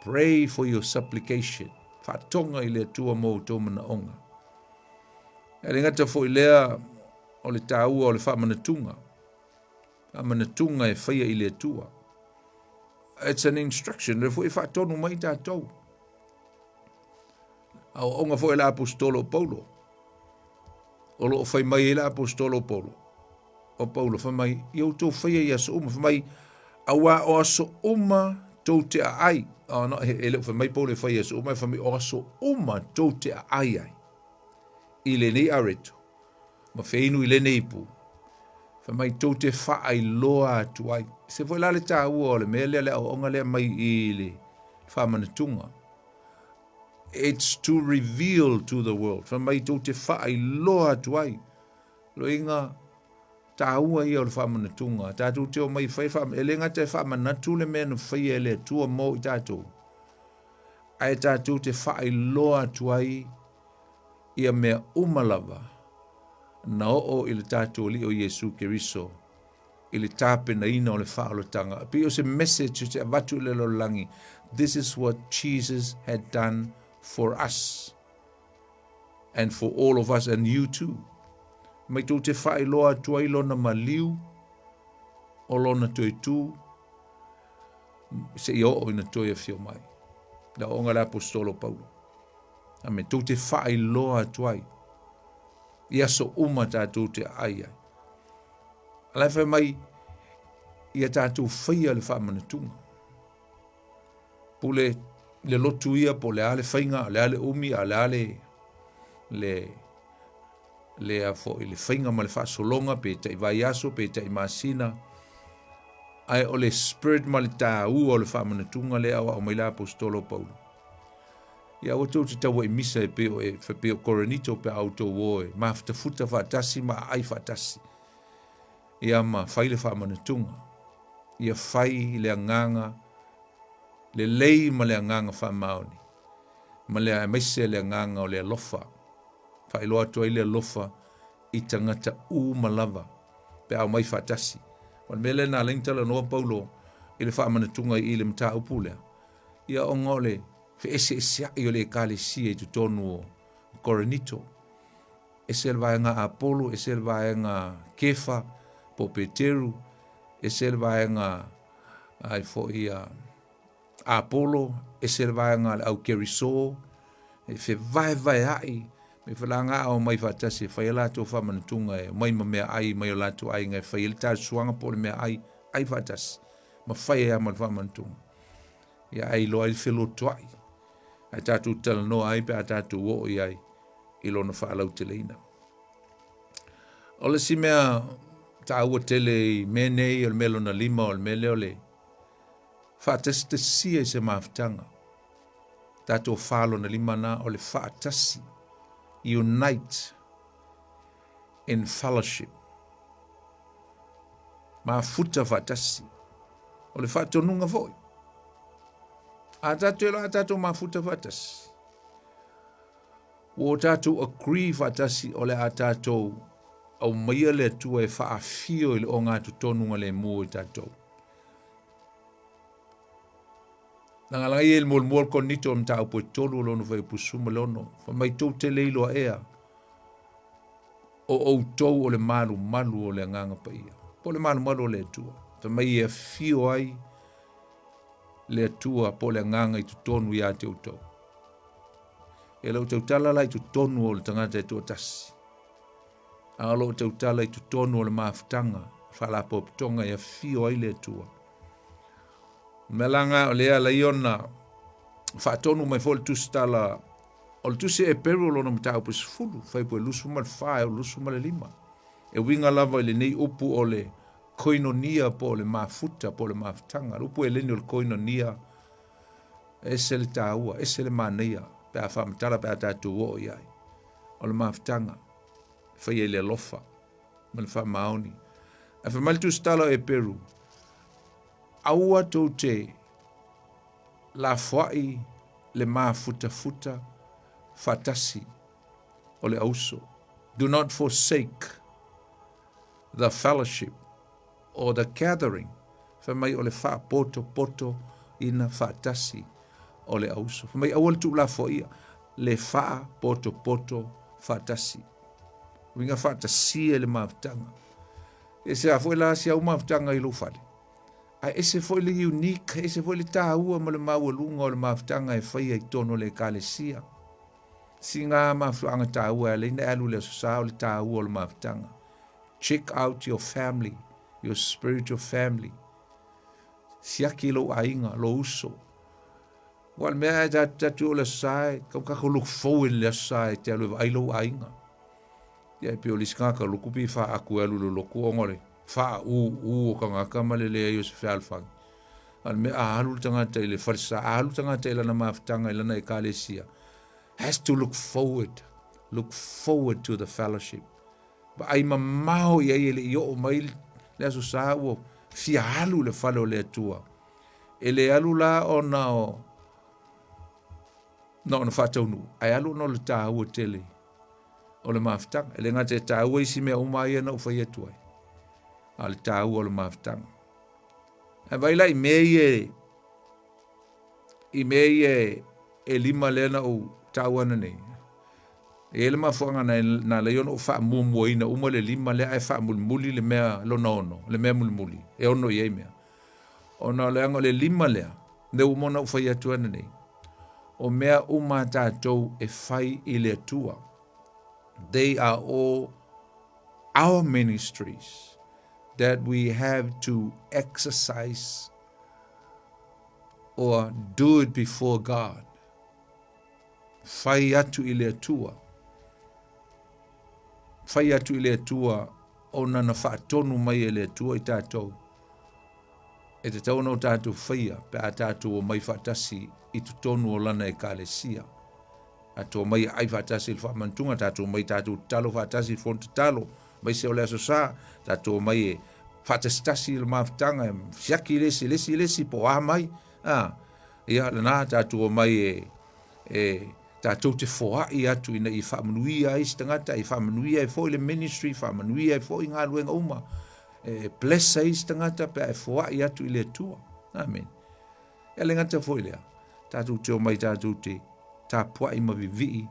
pray for your supplication. Faatoga i le Atua mo outou manaoga. E le gata foi lea o le taua o le faamanatuga. Faamanatuga e faia i le Atua. It's an instruction, le foi e faatonu mai tatou. Aoaoga foi le apostolo o Paulo. O lo o fai mai ai le apostolo o Paulo. O Paulo fai mai, ia outou faia i aso uma, fai mai, auā o aso uma tou te aai. Oh, no, e le o fai mai Paulo e fai i aso uma, e fai mai o aso uma tou te aai ai. I lenei areto, ma feinu i lenei ipu, fai mai tou te faailoa atu ai. Se foi la le taua o le mea lea, le aoaoga lea mai i le faamanatuga. It's to reveal to the world. Fai mai tou te faailoa atu ai. Loiga, taua ia o le faamanatuga. Tatou te o mai fai, e le gata e faamanatu le mea na faia e le Atua mo i tatou, ae tatou te faailoa atu ai ia mea uma lava na oo i le tatou Alii o Iesu Keriso i le tapenaina o le faaolataga. E pei o se message o te avatu i le lalolagi, this is what Jesus had done for us and for all of us and you too. Mai tou te faailoa atu ai lona maliu o lona toe tū seia oo ina toe afio mai. Le aoaoga a le apostolo Paulo. Ame, tou te faailoa atu ai i aso uma tatou te aai ai. A la e fai mai, ia tatou faia le faamanatuga. Pule le lotu ia po o le a le faiga, o le a le umi, a o le a le, le, le a foi le faiga ma le faasologa, pe tai vaiaso, pe tai masina, ae o le spirit ma le taua o le faamanatuga lea e aoao mai le apostolo Paulo. Ia aua tou te taua'i misa e pei o e pei o Korinito pe a outou o e mafutafuta faatasi ma aai faatasi. Ia ma fai le faamanatuga. Ia fai le agaga lelei ma le agaga faamaoni ma le aemaise le agaga o le alofa. Faailoa atu ai le alofa i tagata uma lava pe a omai faatasi. O le mea lea na ala ai ona talanoa Paulo i le faamanatuga i le mataupu lea, ia ona o le feeseeseai o le ekalesia i totonu o Korinito. Ese le vaega Apolo, ese le vaega Kefa po o Peteru, ese le vaega ai foi a Apolo, ese le vaega a le au Keriso, e fevaevaea'i me felaga a omai faatasi e fai a latou faamanatuga e omai ma meaai mai o latou aiga e fai ai le tasuaga po o le meaai ai faatasi ma fai ai lava ma le faamanatuga. Ia ae iloa ai le felotoa'i ae tatou talanoa ai pe a tatou oo i ai i lona faalauteleina. O le isi mea taua tele i mea nei, o le mea lona lima, o le mea lea o le faatasitasia i se mafutaga. Tatou fa lona lima na o le faatasi. Unite in fellowship. Mafuta faatasi. O le faatonuga foi. A tatou iloa a tatou mafuta faatasi. Ua o tatou agree faatasi o le a tatou aumaia le Atua e faafio i le ogatotonu lemu i tatou. Lagalaga ia i le muamua o le Korinito o le mataupu e 3 o lona fuaiupu 16. Fai mai tou te le iloa ea o outou o le malumalu o le Agaga Paia, po o le malumalu o le Atua. Fai mai e afio ai le Atua po o le Agaga i totonu ia te outou. E le o tautala la i totonu o le tagata e toatasi, a o lo o tautala i totonu o le mafutaga, faalapotopotoga e afio ai le Atua. O mea la nga o lea ala ai ona faatonu mai foi le tusitala o le tusi Eperu o lona mataupu e 10, fuaiupu e 24 e oo i le 25. E uiga lava i lenei upu o le koinonia po o le mafuta po o le mafutaga. Le upu Heleni o le koinonia, ese le taua, ese le manaia pe a faamatala pe a tatou oo i ai. O le mafutaga, e fai ai le alofa ma le faamaoni. Ae fai mai le tusitala o Eperu, aua tou te lafoai le mafutafuta faatasi o le auso. Do not forsake the fellowship or the gathering. Fai mai o le faapotopoto ina faatasi o le auso. Fai mai aua le tuulafoaia le faapotopoto faatasi. Uiga faatasia i le mafutaga. E se a foi la si au mafutaga i lou fale. Ae ese foi le unique, ese foi le taua ma le maualuga o le mafutaga e faia i totonu o le ekalesia. Siga mafuaaga taua e ala ai ona e alu i le Aso Sa o le taua o le mafutaga. Check out your family, your spiritual family. Siaki lou aiga, lou uso. Ua le mea e tatou o le Aso Sa e kau kako look forward i le Aso Sa e te alu e vaai lou aiga. Ia e pei o le isi tagata loku pe faaku e alu i le loku ona o le faaūū o tagata ma le leai o se fealofani. A o le mea a alu le tagata i le falesa, a alu le tagata i lana mafutaga i lana ekalesia, has to look forward, look forward to the fellowship. Vaai mamao i ai e le i oo mai le Aso Sa ua fia alu i le fale o le Atua. E le alu la ona o na ona faataunuu, ae alu ona o le taua tele o le mafutaga. E le gata e taua isi mea uma ia na ou fai atu ai, a o le taua o le mafutaga. Ae vaai la i mea ia i mea ia e lima lea na ou taua nei. E i ai le mafuaaga na ala ai ona ou faamuamuaina uma le lima lea ae faamulimuli le mea lona ono, le mea mulimuli, e ono i ai mea. Ona o leaga o le lima lea, lea ua uma ona ou fai atu ananei, o mea uma a tatou e fai i le Atua. They are all our ministries that we have to exercise or do it before God. Fai atu i le Atua. Fai atu i le Atua ona na faatonu mai e le Atua i tatou. E tatau ona o tatou faia pe a tatou omai faatasi i totonu o lana ekalesia. Tatou omai e ai faatasi i le faamanatuga, tatou omai tatou tatalo faatasi i le fono tatalo, aemaise o le Aso Sa, tatou omai e faatasitasi i le mafutaga, e siaki le isi i le isi i le isi po o a mai. A, ia lena tatou omai e, e tatou te foai atu ina ia faamanuia ai se tagata, e faamanuia ai foi le ministry, faamanuia ai foi galuega uma, e bless ai se tagata pe a e foai atu i le Atua. Amene. E le gata foi lea, tatou te omai tatou te tapuai ma vivii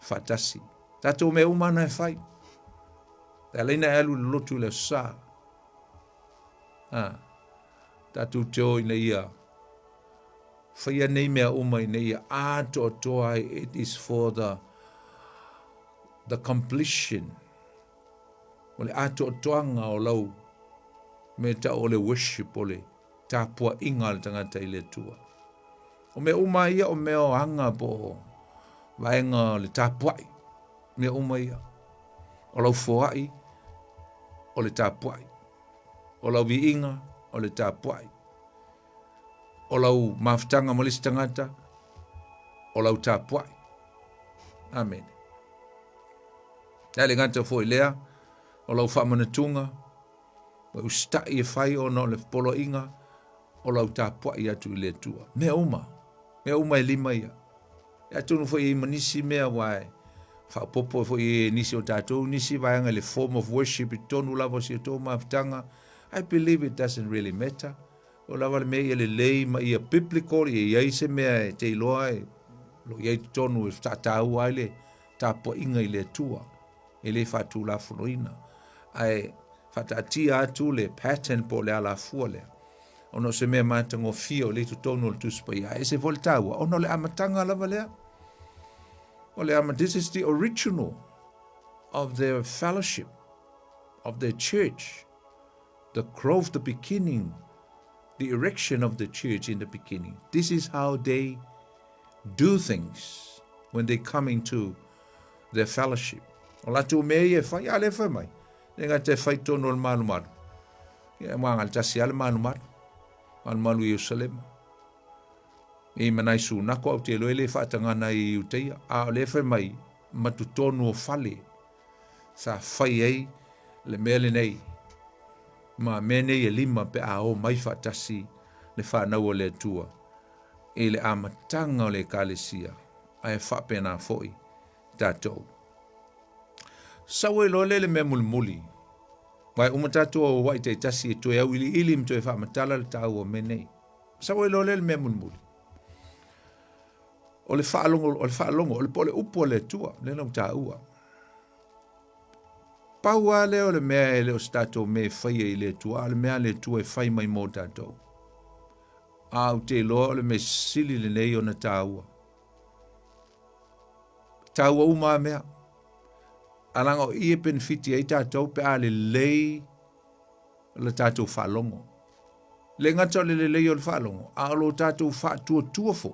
faatasi. Tatou mea uma ana e fai. E ala ina e alu i le lotu i le aso sa. A, tatou te o ina ia faia nei mea uma ina ia atoatoa ai. It is for the, the completion. O le atoatoaga o lau mea tau o le worship, o le tapuaiga a le tagata i le Atua. O mea uma ia o mea o aga po o vaega o le tapuai, mea uma ia. O lau foai, o le tapuai. O lau viiga, o le tapuai. O lau mafutaga ma le isi tagata, o lau tapuai. Amene. E le gata foi lea, o lau faamanatuga, Ua usitai e fai ona o le poloaiga o lau tapuai atu i le Atua. Mea uma, mea uma e lima ia. E atonu foi e i ma nisi mea ua e faaopoopo foi e nisi o tatou, nisi vaega i le form of worship i totonu lava o si o tou mafutaga. I believe it doesn't really matter. O lava le mea ia lelei ma ia biblical, ia i ai se mea e te iloa e lo i ai totonu e faataua ai le tapuaiga i le Atua. E le faatulafonoina, ae faataatia atu le pattern po o le alafua lea, ona o se mea matagofie o lea i totonu o le Tusi Paia. Ae ese foi le taua, ona o le amataga lava lea. O le ama, this is the original of their fellowship, of their church, the growth, the beginning, the erection of the church in the beginning. This is how they do things when they come into their fellowship. O latou mea ia e fai, a lea fai mai. Le gata e fai tonu o le malumalu. Ia e maga tasi a le malumalu. Malumalu i Ierusalema. E manai sunako au te loe le whaatangana i Iuteia. A o lea fai mai, matutonu o fale. Sa fai ai le mea lenei. Ma mea nei e lima pe a o mai whaatasi le whanau o le Atua. I le amataga o le Ekalesia, ae faapena foi tatou. Sau ai loa lea le mea mulimuli, aua e uma tatou auauai taitasi e toe auiliili ma toe faamatala le taua o mea nei. Sau ai loa lea le mea mulimuli. O le faalogo, o le faalogo, o le po o le upu a le Atua, lea na ou taua. Pau lava lea o le mea e le o se tatou mea e faia i le Atua, a o le mea a le Atua e fai mai mo tatou. A ou te iloa o le mea sili lenei ona taua. Taua uma a mea. A leaga o i e penefiti ai tatou pe a lelei le tatou faalogo. Le gata o le lelei o le faalogo, a o lo tatou faatuatua foi.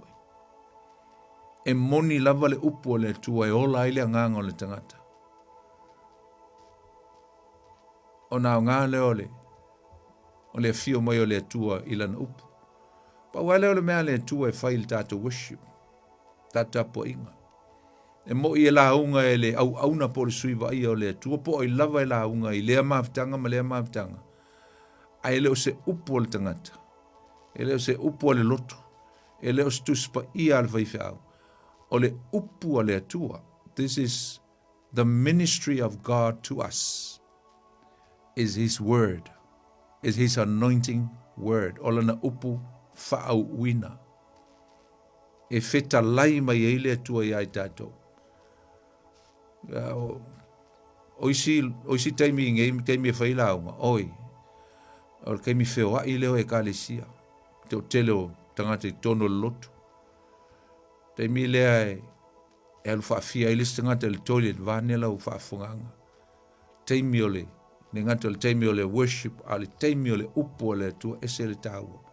E moni lava le upu a le Atua e ola ai le agaga o le tagata. Ona aoga lea o le o le afio mai o le Atua i lana upu. Pau lava lea o le mea a le Atua e fai i le tatou worship, tatou tapuaiga. E moi e lauga e le auauna po o le sui vaaia o le Atua, po o ai lava e lauga i lea mafutaga ma lea mafutaga, ae le o se upu a le tagata, e le o se upu a le loto, e le o se tusi paia a le faifeau, o le upu a le Atua. This is The ministry of God to us is His word, is His anointing word, o lana upu faauuina. E fetalai mai ai le Atua iā i tatou. O isi, o isi taimi i nei taimi e fai lauga, oi, o le taimi feoai lea o ekalesia, te o tele o tagata i totonu o le lotu. Taimi lea e e alu faafia ai le isi tagata i le toilet vaeane lau faafofogaaga. Taimi o le, le gata o le taimi o le worship, a o le taimi o le upu a le Atua, ese le taua.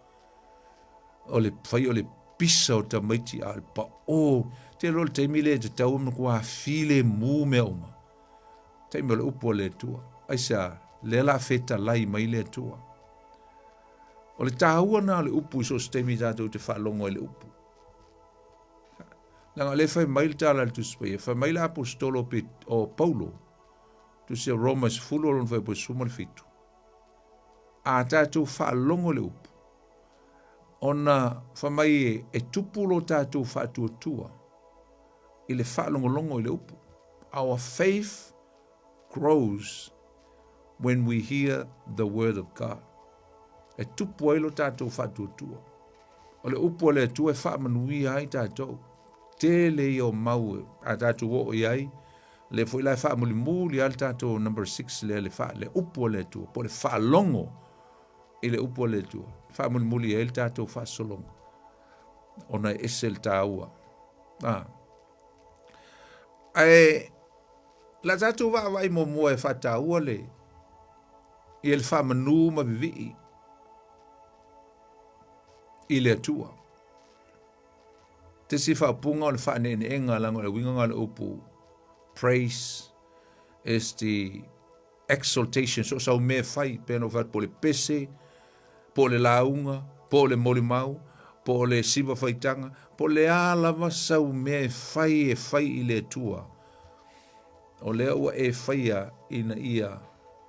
O le fai o le pisa o tamaiti, a o le paʻō. Te iloa le taimi lea e tatau ona matua filemu mea uma. Taimi o le upu a le Atua. Aisea? Lea la fetalai mai le Atua. O le taua na o le upu i so o se taimi tatou te faalogo ai i le upu. Leaga o lea e fai mai le tala a le Tusi Paia, fai mai le Aposetolo o Paulo, Tusi a Roma 10 lona fuaiupu 17. A tatou faalogo le upu, ona fai mai e tupu lo tatou faatuatua i le faalogologo i le upu. Our faith grows when we hear the word of God. E tupu ai lo tatou faatuatua. O le upu a le Atua e faamanuia ai tatou. Tele ia o mau a tatou oo i ai, lea foi la e faamulimuli lava le tatou number 6 lea, le, fa, le upu a le Atua, po o le faalogo i le upu a le Atua. Faamulimuli ai le tatou faasologa, ona e ese le taua. Ah. Ae, la tatou vaavaai muamua e faataua le, ia le faamanu ma vivii i le Atua. Tesi faaupuga o le faaneeneega leaga o le uiga o le upu praise is the exaltation so sau mea fai pe no fai po le pese po le lauga po le molimau po le siva faitaga po le a lava sau mea e fai e fai i le Atua o lea ua e faia ina ia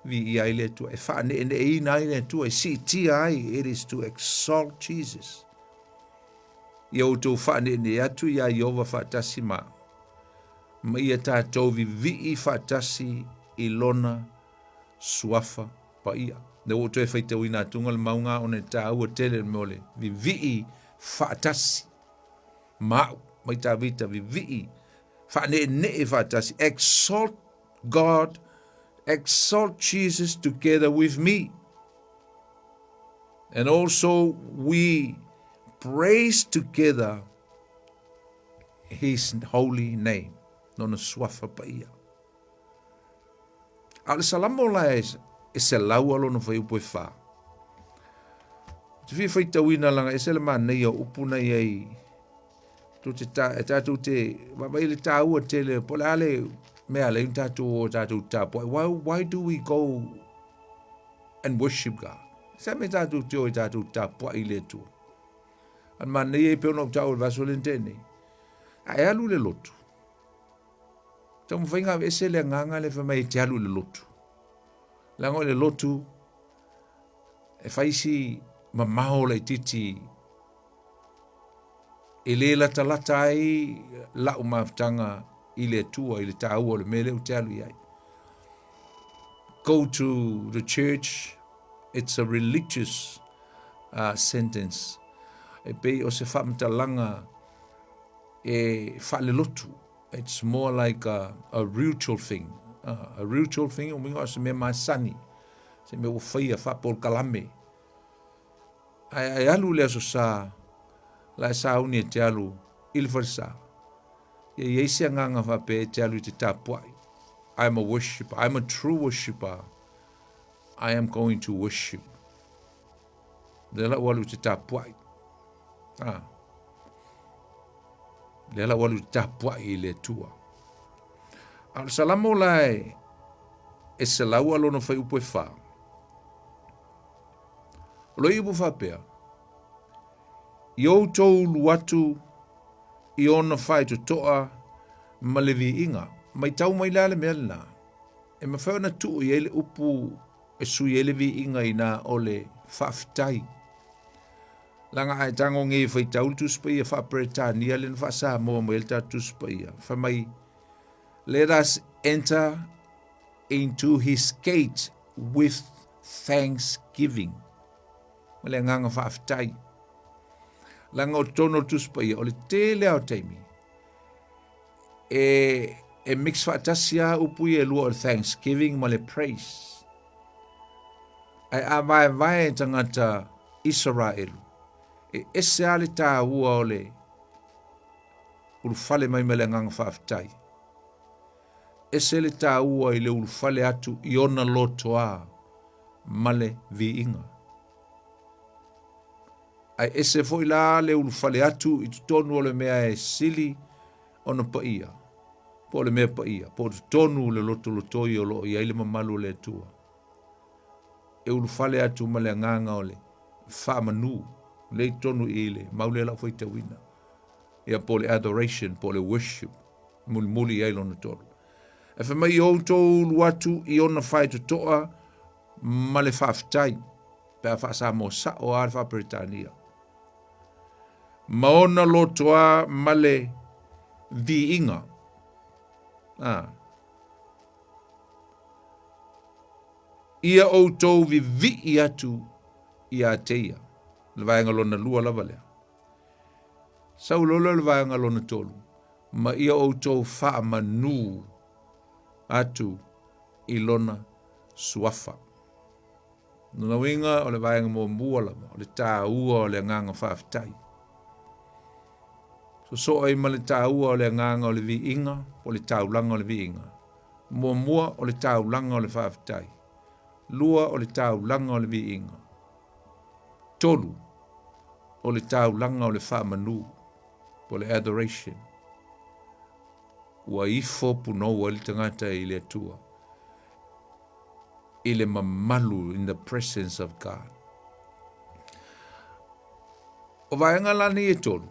viia ai le Atua e faaneeneeina ai le Atua e siitia ai. It is to exalt Jesus. Ia outou faaneenee atu iā Ieova faatasi ma ma ia tatou vivii faatasi i lona suafa paia. Lea ua ou toe faitauina atuga le mauga ona e taua tele le mea o le vivii faatasi ma au mai Tavita vivii faaneenee faatasi. Exalt God, exalt Jesus together with me. And also we praise together his holy name. Lona suafa paia. A o le salamo la e, e 100 a lona fuaiupu e 4. Te fia faitauina langa ese le manaia o upu na i ai tou te ta, e tātou te vaavaai le tāua tele po le a le mea le tātou o tātou tapuai. Why do we go and worship God? Se me tātou te o i tātou tapuai le Atua. An manaia i pe ona o tāu o le vaso le tēnei. A e alu le lotu. Taumafai ngā ese le agaga le fai mai e te alu i le lotu. Leaga o le lotu e fai si mamao laititi e le latalata ai la'u mafutaga i le Atua i le taua o le mea lea ou te alu i ai. Go to the church, it's a religious sentence. E pei o se faamatalaga e faalelotu. It's more like a ritual thing. A ritual thing, o uiga o se mea masani, se mea ua faia faapolokalame. Ae alu le aso sa, la e sauni e te alu i le falesa. Ia i ai se agaga faapea e te alu i te tapuai. I am a worshipper. I am a true worshipper. I am going to worship. Lea la ua alu i te tapuai. Ah. Lea la ua alu i te tapuai i le Atua. A o le salamo la e, e 100 a lona fuaiupu e 4. O lo iupu faapea, I outou ulu atu i ona faitotoa ma le viiga. Maitau mai la le mea lena, e mafai ona tuu i ai le upu e sui ai le viiga inā o le faafetai. Leaga a e tago nei e faitau le Tusi Paia faa-Peretania lea na faa-Samoa mai ai le tatou Tusi Paia, fai mai, Let us enter into his gate with thanksgiving. Ma le agaga faafetai. Leaga o totonu o le Tusi Paia, o le tele lava o taimi, e, e mix faatasi lava upu ia e lua o le thanksgiving ma le praise. Ae a vaevae e tagata Isaraelu, e ese lava le taua o le ulufale mai ma le agaga faafetai. Ese le taua i le ulufale atu i ona lotoa ma le viiga. Ae ese foi la le ulufale atu i totonu o le mea e sili ona paia, po o le mea paia, po o totonu o le lotolotoi o lo o i ai le mamalu o le Atua. E ulufale atu ma le agaga o le faamanu, lea i totonu i le mau lea lau faitauina. Ia po o le adoration po o le worship mulimuli i ai lona tolu. E fai mai ia outou ulu atu i ona faitotoa ma le faafetai pe a faasamoa sao lava le faaperetania. Ma ona lotoa ma le viiga. Ah. Ia outou vivii atu ia te ia. Le vaega lona lua lava lea. Sau loa lea o le vaega lona tolu, ma ia outou faamanū atu i lona suafa. Lona uiga o le vaega muamua lava, o le tāua o le agaga faafetai. Sosoo ai ma le tāua o le agaga o le viiga, po o le taulaga o le viiga. Muamua o le taulaga o le faafetai. Lua o le taulaga o le viiga. 3, o le taulaga o le faamanu, po o le adoration. Ua ifo punou ai le tagata i le Atua, i le mamalu, in the presence of God. O vaega la nei e tolu,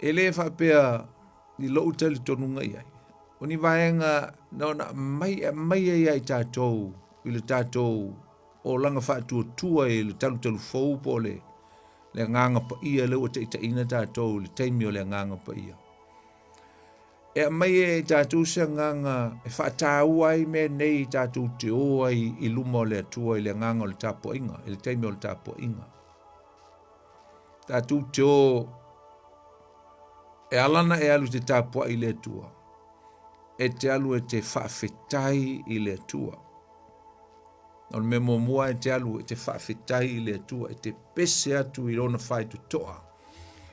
e le faapea i lou talitonuga i ai, o ni vaega na ona aumai e aumai ai ia i tatou i le tatou olaga faatuatua i le talutalu fou po o le, le agaga paia lea ua taitaiina tatou i le taimi o le agaga paia. E aumai e tatou se agaga e faataua ai mea nei tatou te o ai i luma o le Atua i le agaga o le tapuaiga, i le taimi o le tapuaiga. Tatou te o e ala ona e alu i te tapuai i le Atua, e te alu e te faafetai i le Atua. O le mea muamua e te alu e te faafetai i le Atua, e te pese atu i lona faitotoa,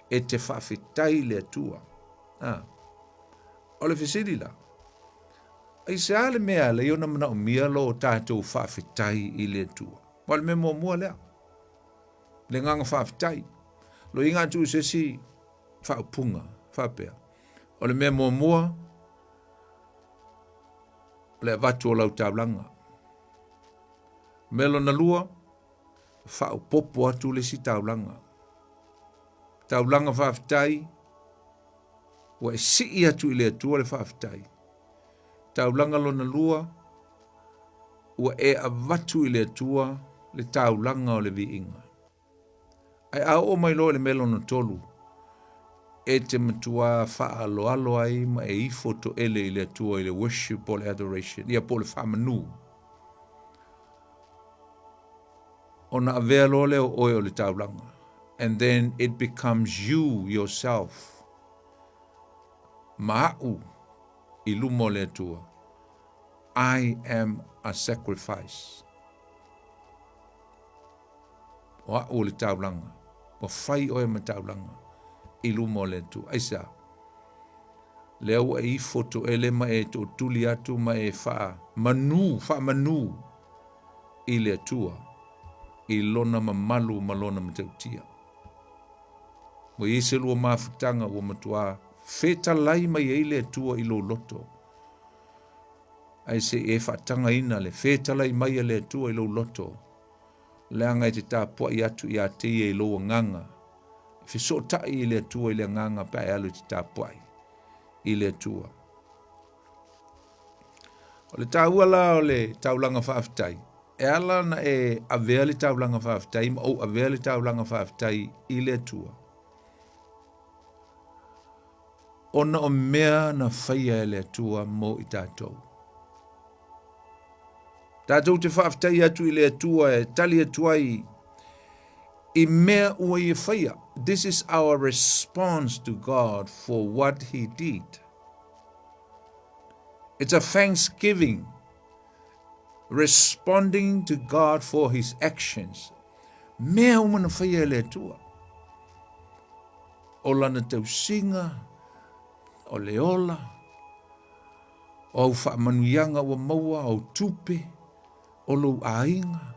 e te faafetai i le Atua. Ah. O le fesili la, aisea le mea ala i ona manaomia lo tatou faafetai i le Atua? O le mea muamua lea, le agaga faafetai. Loiga atu i se isi faaupuga faapea, o le mea muamua, o le avatu o lau taulaga. Mea lona lua, faaopoopo atu le isi taulaga. Taulaga faafetai, ua e sii atu i le Atua le faafetai. Taulaga lona lua, ua e avatu i le Atua le taulaga o le viiga. Ae a oo mai loa i le mea lona tolu, e te matuā faaaloalo ai ma e ifo toele i le Atua i le worship po o le adoration, ia po o le faamanū. Ona avea loa lea o oe o le taulaga. And then it becomes you yourself ma a'u i luma o le Atua. I am a sacrifice. O a'u o le taulaga, ua fai oe ma taulaga i luma o le Atua. Aisea? Lea ua e ifo toele ma e tootuli atu ma e faamanū, faamanū i le Atua i lona mamalu ma lona matautia. Ua i ai se lua mafutaga ua matuā fetalai mai ai le Atua i lou loto. Ae se i e faatagaina le fetalai mai a le Atua i lou loto, leaga e te tapuai atu ia te ia i lou agaga, e fesootai i le Atua i le agaga pe a e alu e te tapuai i le Atua. O le taua la o le taulaga faafetai, e ala ona e avea le taulaga faafetai ma ou avea le taulaga faafetai i le Atua, ona o mea na faia e le Atua mo i tatou. Tatou te faafetai atu i le Atua e tali atu ai i mea ua ia faia. This is our response to God for what he did. It's a thanksgiving responding to God for his actions. Mea uma na faia e le Atua. O lana tausiga, o le ola, o au faamanuiaga ua maua, o tupe, o lou aiga,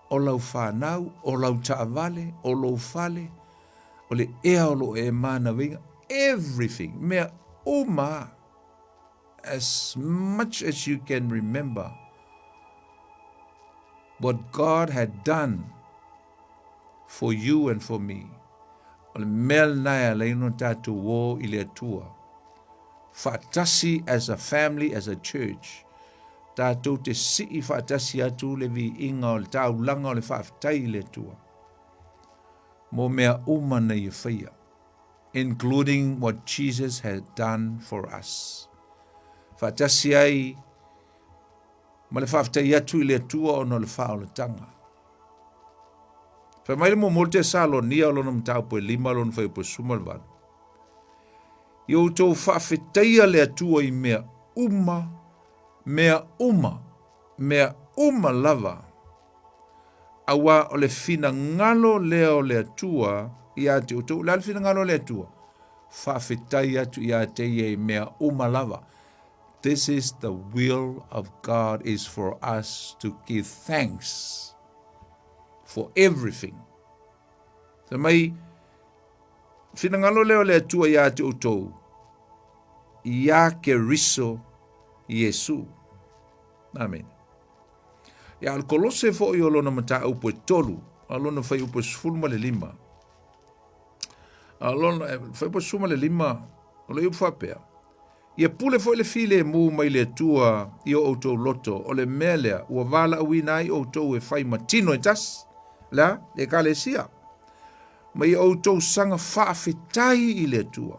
o lau fanau, o lau taavale, o lou fale, o le ea o loo e manawaiga, everything, mea uma, as much as you can remember what God had done for you and for me. O le mea lena e ala ai ona tatou o i le Atua. Faatasi as a family, as a church, tatou te sii faatasi atu le viiga o le taulaga o le faafetai i le Atua mo mea uma na ia faia, including what Jesus had done for us. Faatasi ai ma le faafetai atu i le Atua ona o le faaolataga. Fai mai le muamua o le Tesalonia o lona mataupu e 5 lona fuaiupu e 18. Ia outou faafetaia le Atua i mea uma, mea uma, mea uma lava, auā o le finagalo lea o le Atua ia te outou. O le a le finagalo o le Atua? Faafetai atu ia te ia i mea uma lava. This is the will of God, is for us to give thanks for everything. Fai mai, finagalo lea o le Atua ia te outou, iā Keriso Iesu. Amene. Ia, o le Kolose foi o lona mataupu e 3, a lona fuaiupu e 15. A lona fuaiupu e 15, o le upu faapea, Ia pule foi le filemu mai le Atua i o outou loto, o le mea lea ua valaauina ai outou e fai ma tino e tasi, le a? Le Ekalesia. Ma ia outou saga faafetai i le Atua.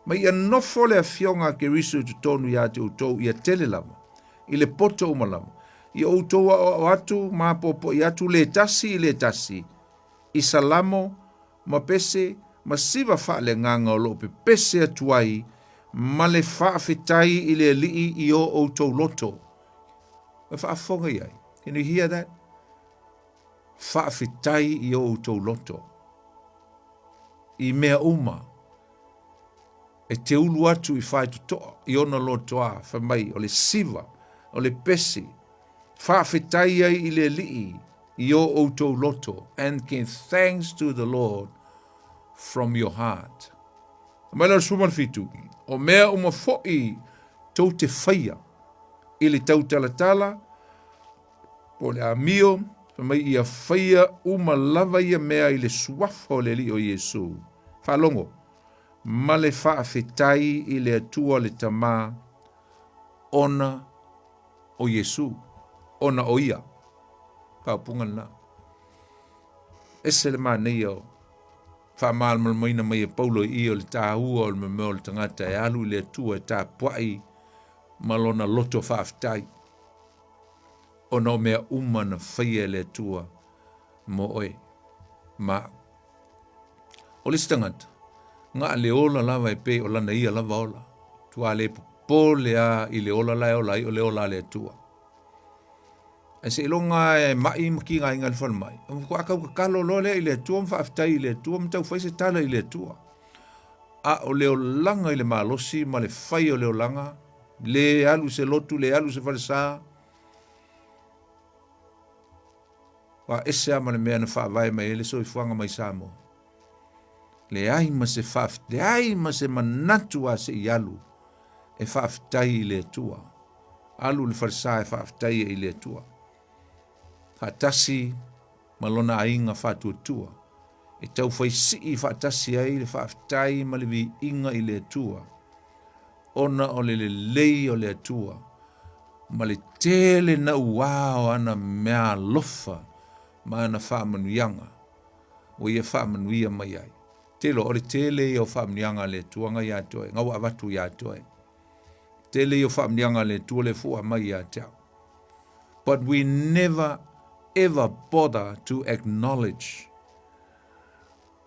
Ma ia nofo le Afioga a Keriso i totonu ia te outou ia tele lava, i le poto uma lava. Ia outou aoao atu ma apoapoai atu le tasi i le tasi, i salamo, ma pese, ma siva faaleagaga o lo o pepese atu ai ma le faafetai i le Alii i o outou loto. E faafofoga i ai. Can you hear that? Faafetai i o outou loto. I mea uma e te ulu atu i faitotoa i ona lotoa, fai mai o le siva, o le pese, faafetai ai i le Alii i o outou loto, and give thanks to the Lord from your heart. Mai le 17, o mea uma foi tou te faia i le tautalatala po o le amio, fai mai ia faia uma lava ia mea i le suafa o le Alii o Iesu. Faalogo, ma le faafetai i le Atua le Tama, ona o Iesu, ona o ia. Faaupuga lena. Ese le manaia o faamalamalamaina mai e Paulo i i o le tāua o le mea o le tagata e alu i le Atua e tapuai ma lona loto faafetai, ona o mea uma na faia e le Atua mo oe ma au. O le isi tagata, na o le ola lava e pei o lana ia lava ola. Tua le popole a i le ola la e ola ai o le ola a le Atua. Ae seiloga e ma'i ma kigaina i le falemai, ona faatoa tau tatalo loa lea i le Atua ma faafetai i le Atua ma tau fai se tala i le Atua. A o le olaga i le malosi ma le fai o le olaga, le alu i se lotu, le alu i se falesa, ua ese lava ma le mea na faavae mai ai le soifuaga mai Samoa. Leai ma se leai ma se manatu a se i alu e faafetai i le Atua. Alu i le falesa e faafetai ai i le Atua. Faatasi ma lona aiga faatuatua e taufai sii faatasi ai le faafetai ma le viiga i le Atua, ona o le lelei o le Atua ma le tele nauā o ana meaalofa ma ana faamanuiaga ua ia faamanuia mai ai. Telo, o le tele ia o faamanuiaga a le Atua na ia te oe, na ua avatu ia te oe. Tele ia o faamanuiaga a le Atua lea foi ua aumai ia te au. But we never ever bother to acknowledge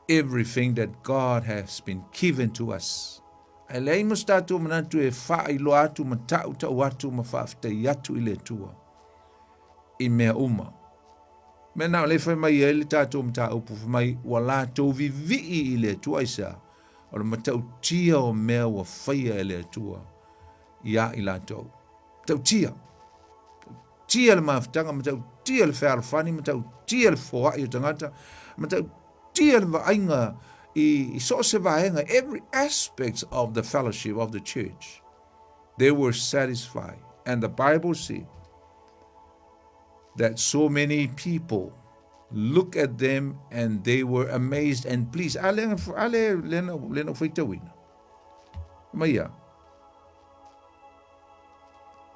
everything that God has been given to us. Ae leai ma se tatou manatu e faailoa atu ma tautau atu ma faafetai atu i le Atua i mea uma. Mea na o lea e fai mai ai le tatou mataupu, fai mai ua latou vivii i le Atua. Aisea? O le matautia o mea ua faia e le Atua iā i latou. Matautia. Matautia le mafutaga, matautia le fealofani, matautia le foai o tagata, matautia le vaaiga i so o se vaega, every aspect of the fellowship of the church. They were satisfied. And the Bible said that so many people Look at them and they were amazed and pleased. A le, a le, le na, le na faitauina. Mai ia.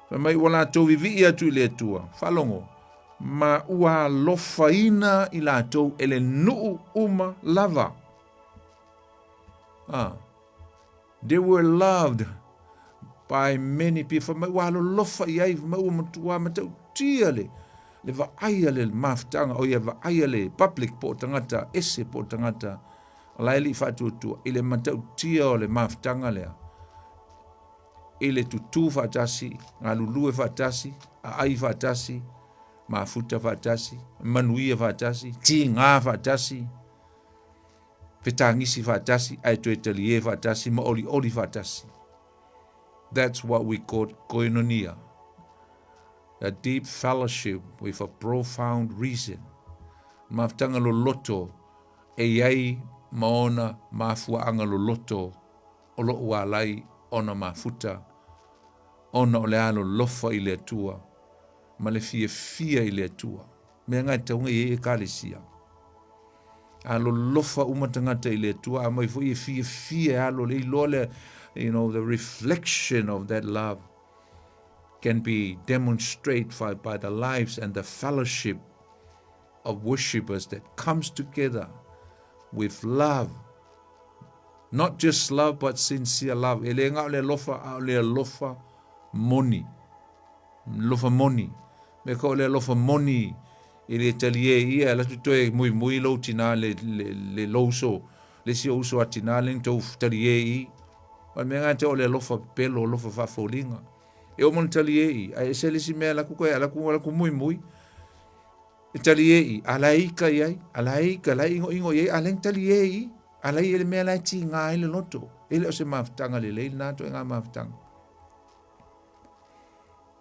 Fai mai ua latou vivii atu i le Atua, faalogo, ma ua alofaina i latou e le nuu uma lava. Ah. They were loved by many people. Fai mai ua alolofa i ai, fai mai ua matua matautia le, le vaai a le mafutaga, o ia vaai a le public po o tagata ese po o tagata o la e lii faatuatua i le matautia o le mafutaga lea i le tutū faatasi, galulue faatasi, aai faatasi, mafuta faatasi, manuia faatasi, tigā faatasi, fetagisi faatasi, ae toe talie faatasi ma olioli faatasi. That's what we call koinonia. A deep fellowship with a profound reason. Mafutaga loloto e i ai ma ona mafuaaga loloto o loo alai ona mafuta ona o le alolofa i le Atua ma le fiafia i le Atua. Mea na e tatau ona i ai Ekalesia. Alolofa uma tagata i le Atua, a mai foi e fiafia e alo le iloa le, the reflection of that love can be demonstrated by the lives and the fellowship of worshippers that comes together with love. Not just love, but sincere love. E le na o le alofa, a o le alofa moni. Alofa moni. Me ka o le alofa moni i le talie ia, la tu toe mui mui lou tina le, le, le louso, le si uso a tina le tou talie i. O le mea ngā te o le alofa pelo, alofa faafoliga. E o mona talie i, a e se le si mea la ku koe, la ku, la ku mui mui. E talie i, a la ika i ai, a la ika, la ingo ingo i ai, a le talie i, a la i e le mea la e ti ngā i le loto. E le o se mafutaga lelei lena to e ngā mafutaga.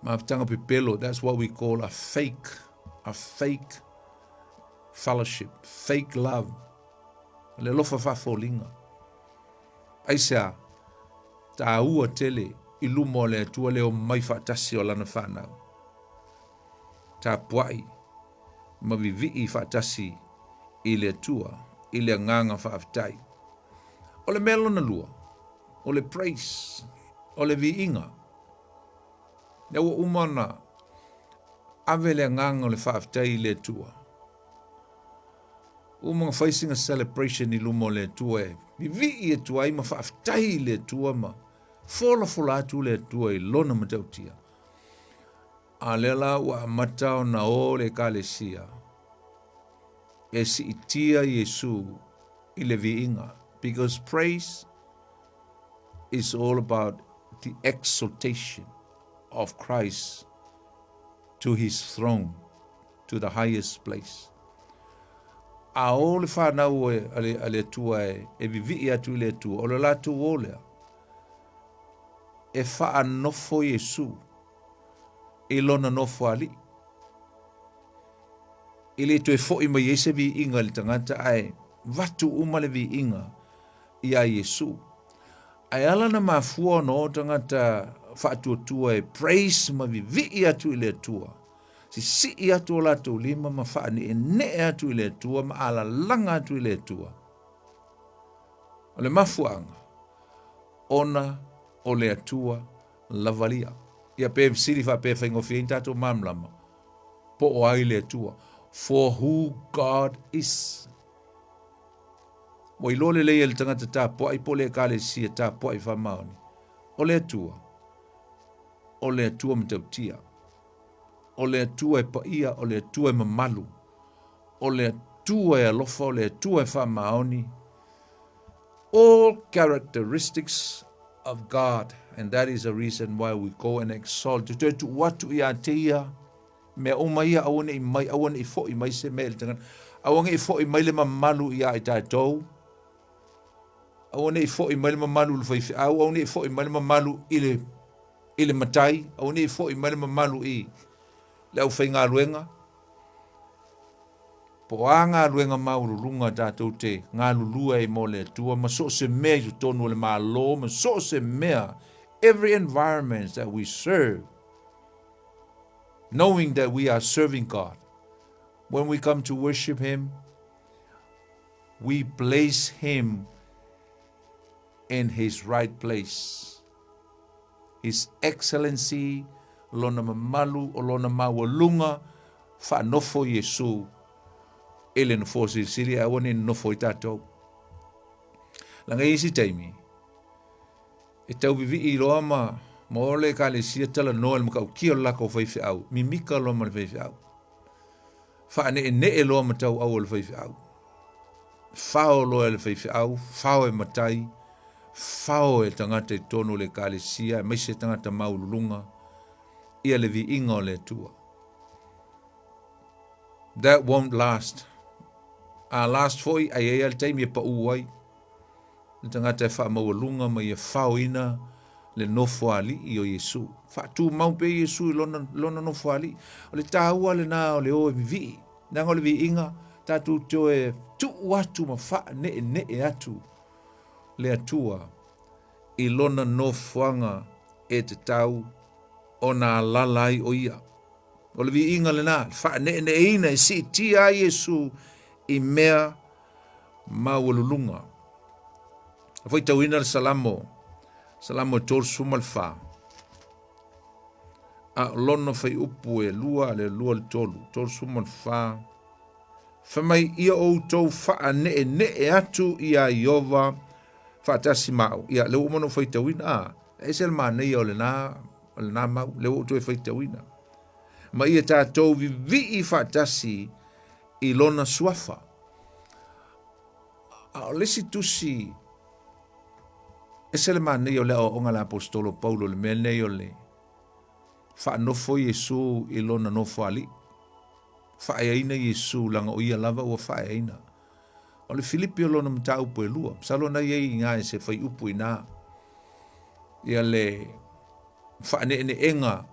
Mafutaga pepelo, that's what we call a fake fellowship, fake love. Le alofa faafoliga. Aisea, taua tele i luma o le Atua le omai faatasi o lana fanau. Tapuai ma vivii faatasi i le Atua, i le agaga faafetai. O le mea lona lua, o le praise, o le viiga. Lea ua uma ona ave le agaga o le faafetai i le Atua. Uma ona fai sina celebration i luma o le Atua e vivii atu ai ma faafetai i le Atua ma folafola atu le Atua i lona matautia. A lea la ua amata ona o le Ekalesia e siitia Iesu i le viiga, because praise is all about the exaltation of Christ to his throne, to the highest place. A o le fanau e, a le, a le Atua e, e vivii atu i le Atua, o le latou o lea, e faanofo Iesu i lona nofo alii. E le toe foi mai ai se viiga i le tagata, ae vatu uma le viiga iā Iesu. Ae ala na mafua ona o tagata faatuatua e praise ma vivii atu i le Atua, sisii atu o latou lima ma faaneenee atu i le Atua ma alalaga atu i le Atua. O le mafuaaga, ona o le Atua lavalia. Ia pe fesili faapea e faigofie ai ni tatou malamalama, po o ai le Atua? For who God is. Ua iloa lelei e le tagata tapuai po o le Ekalesia tapuai faamaoni, o le Atua, o le Atua matautia, o le Atua e paia, o le Atua e mamalu, o le Atua e alofa, o le Atua e faamaoni, all characteristics of God, and that is the reason why we go and exalt. Toe tuu atu ia te ia, mea uma ia aua nei mai, aua nei foi mai se mea i le tagata. Aua nei foi mai le mamalu ia i tatou. Aua nei foi mai le mamalu i le faifeau, aua nei foi mai le mamalu i le, i le matai, aua nei foi mai le mamalu i le aufaigaluega. Po o a galuega maualuluga tatou te galulue ai mo le Atua ma so o se mea i totonu o le Malo ma so o se mea, every environment that we serve, knowing that we are serving God. When we come to worship Him, we place Him in His right place. His Excellency, Lona mamalu, o Lona maualuga, faanofo Iesu i le nofoa silisili ae aua ne i nonofo ai tatou. Leaga e i ai isi taimi, e tau vivii loa ma ma o le ekalesia talanoa i le matautia o le lakou faifeau, mimika loa ma le faifeau. Faaneenee loa ma tauau o le faifeau. Fao loa e le faifeau, fao e matai, fao e tagata i totonu o le ekalesia, aemaise tagata maualuluga, ia le viiga o le Atua. That won't last. A last foi, ai ai le taimi e pau ai. Le tagata e faamaualuga ma ia faoina le nofoalii o Iesu. Faatumau pea Iesu i lona, lona nofoalii. O le taua lena o le o e vivii. Leaga o le viiga, tatou te o e tuu atu ma faaneenee atu le Atua i lona nofoaga e tatau ona alala ai o ia. O le viiga lena, le faaneeneeina e siitia ai Iesu i mea maualuluga. A faitauina le Salamo, Salamo e 34, a o lona fuaiupu e 2 le 2 le 3, 34, fai mai ia outou faaneenee atu iā Ieova faatasi ma au. Ia, lea ua uma ona ou faitauina, a, e ese le manaia o lena, o lena mau, lea ua ou toe faitauina. Ma ia tatou vivii faatasi i lona suafa. A o le isi tusi, ese le manaia o le aoaoga a le aposetolo Paulo i le mea lenei o le faanofo Iesu i lona nofoalii. Faaeaina Iesu leaga o ia lava ua faaeaina. O le Filipi o lona mataupu e lua, masalo na i ai i ina i se fuaiupu i ina, ia le faaneeneega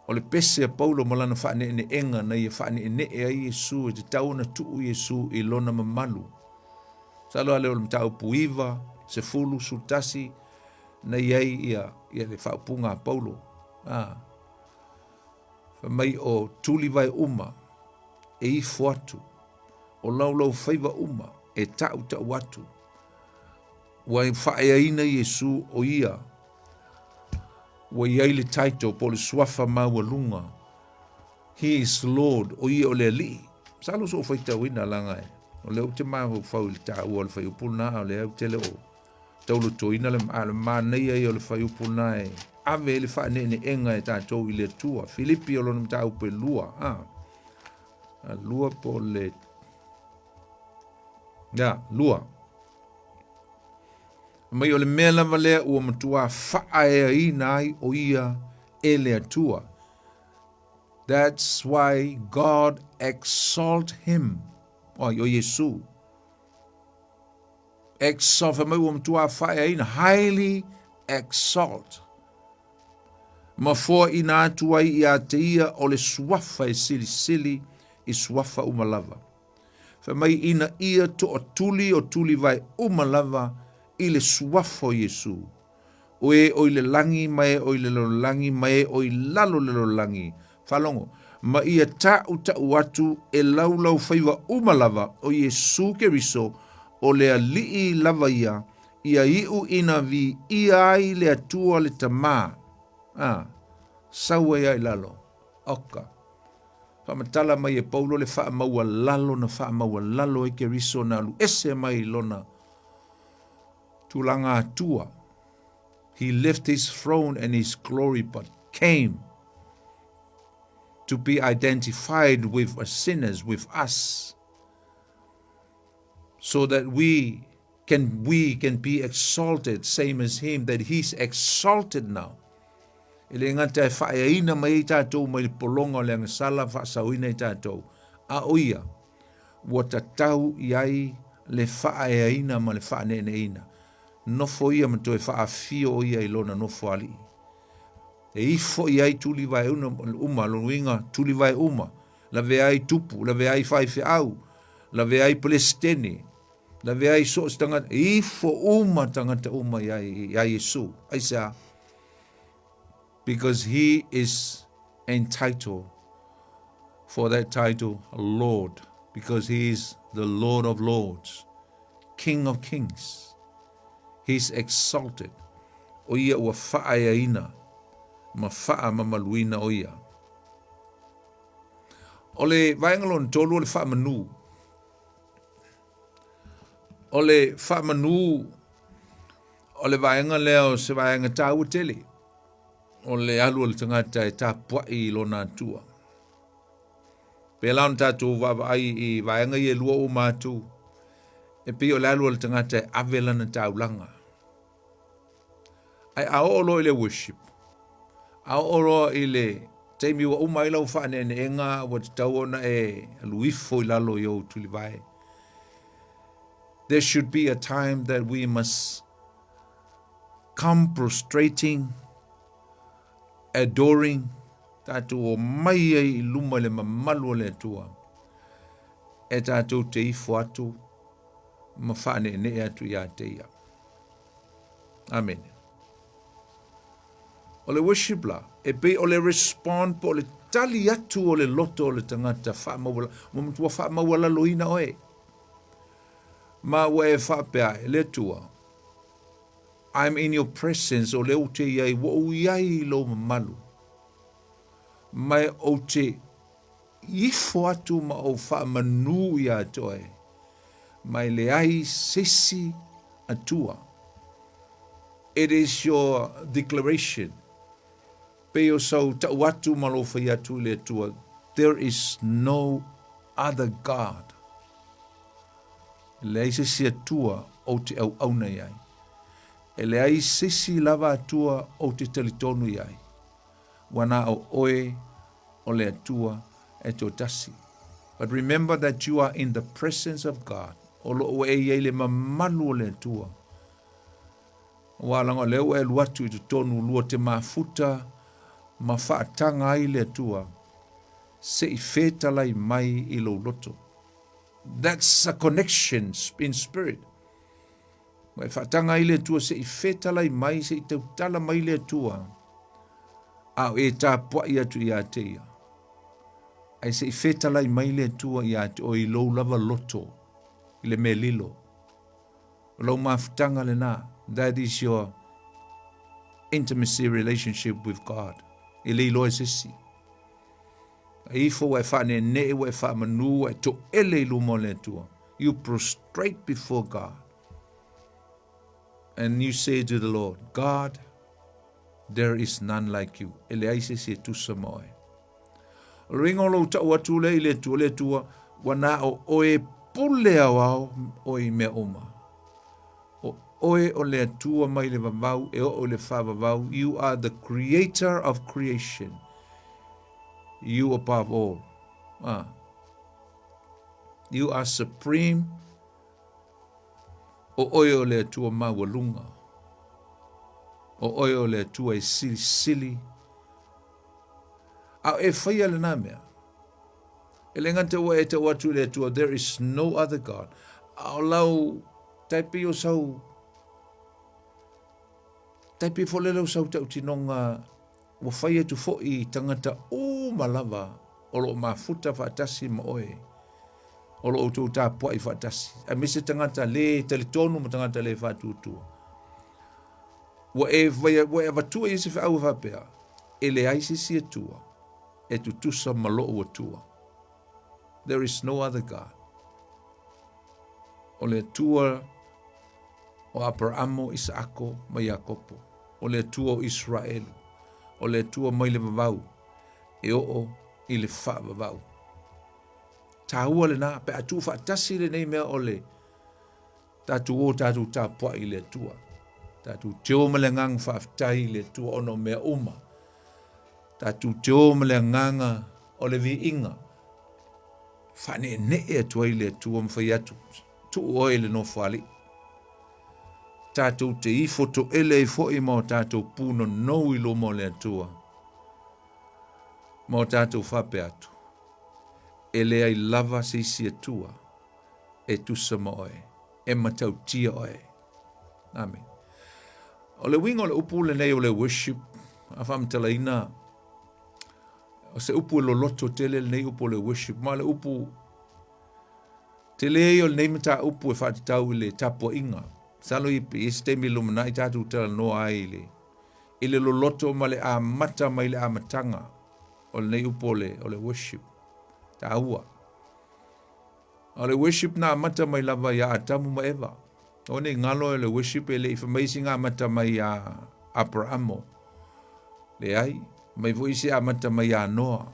O le pese a Paulo ma lana faaneeneega na ia faaneenee ai Iesu e tatau ona tuu Iesu i lona mamalu. Masalo a le o le mataupu 9, 10, 11 na i ai ia, ia le faaupuga a Paulo. A, fai mai o tulivae uma e ifo atu, o laulaufaiva uma e tautau atu. Ua faaeaina Iesu o ia ua i ai le title po o le suafa maualuga, He is Lord, o ia o le Alii. Masalo sa ou faitauina leaga e, o lea ou te mafaufau i le taua o le fuaiupu lena, a o lea ou te le o taulotoina le, a o le manaia ia o le fuaiupu lena e ave ai le faaneeneega e tatou i le Atua. Filipi o lona mataupu e lua, a, a lua po o le, ya, lua. Mai o le mea lava lea ua matuā faaeaina ai o ia e le Atua. That's why God exalt him. Oi, o Iesu. Exalt, fai mai ua matuā faaeaina, highly exalt. Ma foaina atu ai ia te ia o le suafa e silisili i suafa uma lava. Fai mai ina ia toatuli o tulivae uma lava i le suafa o Iesu, o e o i le lagi ma e o i le lalolagi ma e o i lalo le lalolagi, faalogo, ma ia taʻutaʻu atu e laulaufaiva uma lava o Iesu Keriso o le Alii lava ia, ia iu ina viia ai le Atua le Tama. A, sau ai a i lalo. Oka. Faamatala mai e Paulo le faamaualalo na faamaualalo ai Keriso na alu ese mai i lona tulaga atua. He left his throne and his glory but came to be identified with us sinners, with us, so that we can we can be exalted same as him that he's exalted now. E le gata e faaeaina mai ai tatou mai le pologa o le agasala faasaoina i tatou, a o ia, ua tatau i ai le faaeaina ma le faaneeneeina. Nofo ia ma toe faafio o ia i lona nofoalii. E ifo i ai tulivae uma, lona uiga tulivae uma, lavea ai tupu, lavea ai faifeau, lavea ai Pelesitene, Lavea ai so o se tagata, e ifo uma tagata uma iā Iesu. Aisea? Because he is entitled. for that title, Lord, because he is the Lord of Lords, King of Kings. He's exalted. O ia ua faaeaina ma faamamaluina o ia. O le vaega lona tolu o le faamanu. O le faamanu o le vaega lea o se vaega taua tele o le alu o le tagata e tapuai i lona Atua. Pēlā ona tatou vaavaai i vaega ia e lua uma atu, e pei o le alu o le tagata e ave lana taulaga. Ae a oo loa i le worship, a oo loa i le taimi ua uma ai lau faaneeneega ua tatau ona e alu ifo i lalo i ou tulivae. There should be a time that we must come prostrating, adoring, tatou omai ai i luma i le mamalu o le Atua, e tatou te ifo atu ma faaneenee atu ia te ia. Amene. O le worship la, e pei o le respond po o le tali atu o le loto o le tagata faamauala, ua matua faamaualaloina oe. Ma ua e faapea, e le Atua, I'm in your presence, o lea ou te i ai, ua ou i ai i lou mamalu. Ma ou te ifo atu ma ou faamanu ia te oe, ma e leai se isi Atua. It is your declaration. Pei o sau tau atu ma lou fai atu i le Atua, there is no other God. E leai se isi Atua ou te auauna i ai. E leai se isi lava Atua ou te talitonu i ai. Ua na o oe o le Atua e toatasi. But remember that you are in the presence of God. O lo o e i ai le mamalu o le Atua. Aua leaga o lea ua e alu atu i totonu lua te mafuta ma faataga ai le Atua se i fetalai mai i lou loto. That's a connection in spirit. Ua e faataga ai le Atua se i fetalai mai, se i tautala mai le Atua, a o e tapuai atu ia te ia. Ae se i fetalai mai le Atua ia te oe i lou lava loto, i le mea lilo. O lau mafutaga lena. That is your intimacy relationship with God. E le iloa e se isi. E ifo ua e faaneenee, ua e faamanu, ua e toele i luma o le Atua. You prostrate before God. And you say to the Lord, God, there is none like you. E leai se isi e tusa ma oe. O le uiga o lou tau atu lea i le Atua, le Atua, ua na o oe pule aoao oe i mea uma. O oe o le Atua mai le vavau e oo i le faavavau. You are the creator of creation. You above all. Ah. You are supreme. O oe o le Atua maualuga. O oe o le Atua e silisili. A e faia lena mea. E le gata ua e tau atu i le Atua, there is no other God. A o lau tai pei o sau, tai pei foi lele o sau tautinoga ua fai atu foi i tagata uma lava o lo o mafuta faatasi ma oe, o lo o outou tapuai faatasi, aemaise tagata le talitonu ma tagata le faatuatua. Ua e, ua e avatua i se feau e faapea, e leai se isi Atua e tutusa ma lou Atua. There is no other God. O le Atua o Aparaamo, Isaako ma Iakopo. O le Atua o Israelu. O le Atua mai le vavau e oo i le faavavau. Taua lena, pe a tuufaatasi lenei mea o le tatou o tatou tapuai i le Atua. Tatou te o ma le agaga faafetai i le Atua ona o mea uma. Tatou te o ma le agaga o le viiga. Faaneenee atu ai le Atua ma fai atu, tuu oe i le nofoalii. Tatou te ifo toele ai foi ma o tatou punonou i luma o le Atua. Ma o tatou faapea atu, e leai lava se isi Atua e tusa ma oe, e matautia oe. Amen. O le uiga o le upu lenei o le worship, a faamatalaina, O se upu e loloto tele lenei upu o le worship, ma o le upu tele ia o lenei mataupu e faatatau i le tapuaiga. Masalo i i se taimi i le lumanai tatou talanoa ai i le i le loloto ma le amata mai le amataga o lenei upu o le, o le worship. Taua. O le worship na amata mai lava ia Atamu ma Eva. O nei galo e le worship e le i fai mai amata mai ia Aperamo. Leai, mai foi se amata mai ia Noa.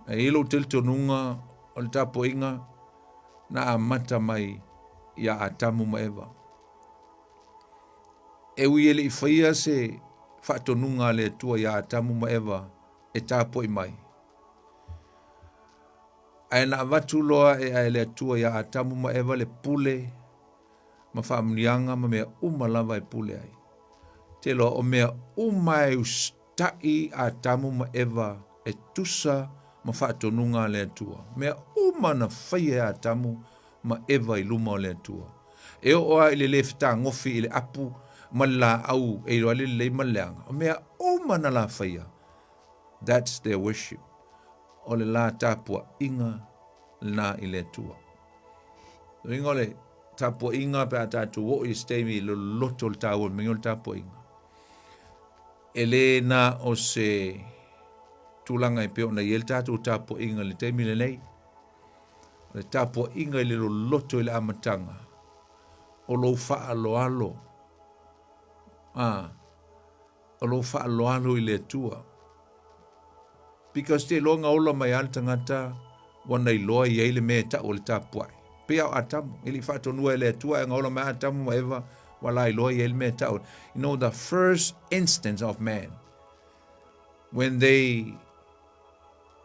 E i lou talitonuga o le tapuaiga na amata mai ia Atamu ma Eva. E ui e le i faia se faatonuga a le Atua ia Atamu ma Eva e tapuai mai. Ae na avatu loa e ae le Atua ia Atamu ma Eva le pule ma faamuniaga ma mea uma lava e pule ai. Te loa o mea uma e usita'i Atamu ma Eva e tusa ma faatonuga a le Atua. Mea uma na faia e Atamu ma Eva i luma o le Atua. E oo lava i le lē fetagofi i le apu ma le laau e iloa ai le lelei ma le leaga. O mea uma na la faia, that's their worship. O le la tapuaiga lena i le Atua. Uiga o le tapuaiga pe a tatou oo i se taimi i loloto o le taua o le mea o le tapuaiga. E le na o se tulaga e pei ona i ai le tatou tapuaiga i le taimi lenei. O le tapuaiga i le loloto i le amataga o lou faaaloalo a o lou faaaloalo i le Atua. Because te iloa na ola mai lava le tagata ua na iloa i ai le mea e tau o le tapuai. Pei lava o Atamu, e le i faatonua e le Atua ae na ola mai Atamu ma Eva ua la iloa i ai le mea e tau. You know, the first instance of man, when they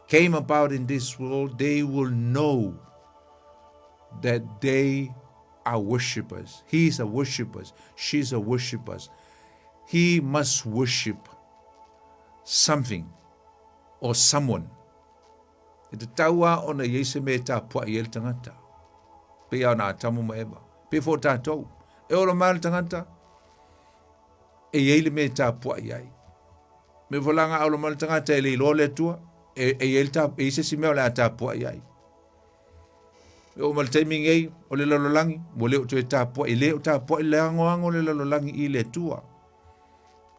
came about in this world, they will know that they are worshippers. He's a worshipper. She's a worshipper. He must worship something or someone. E tatau lava ona i ai se mea e tapuai ai le tagata. Pei lava ona Atamu ma Eva. Pei foi o tatou. E ola mai le tagata, e i ai le mea e tapuai ai. Me foi la nga ola mai le tagata e le iloa le Atua, e, e i ai le ta, e i se isi mea o le a tapuai ai. E oo mai le taimi nei, o le lalolagi, ua le o toe tapuai, e le o tapuai le agoago o le lalolagi i le Atua.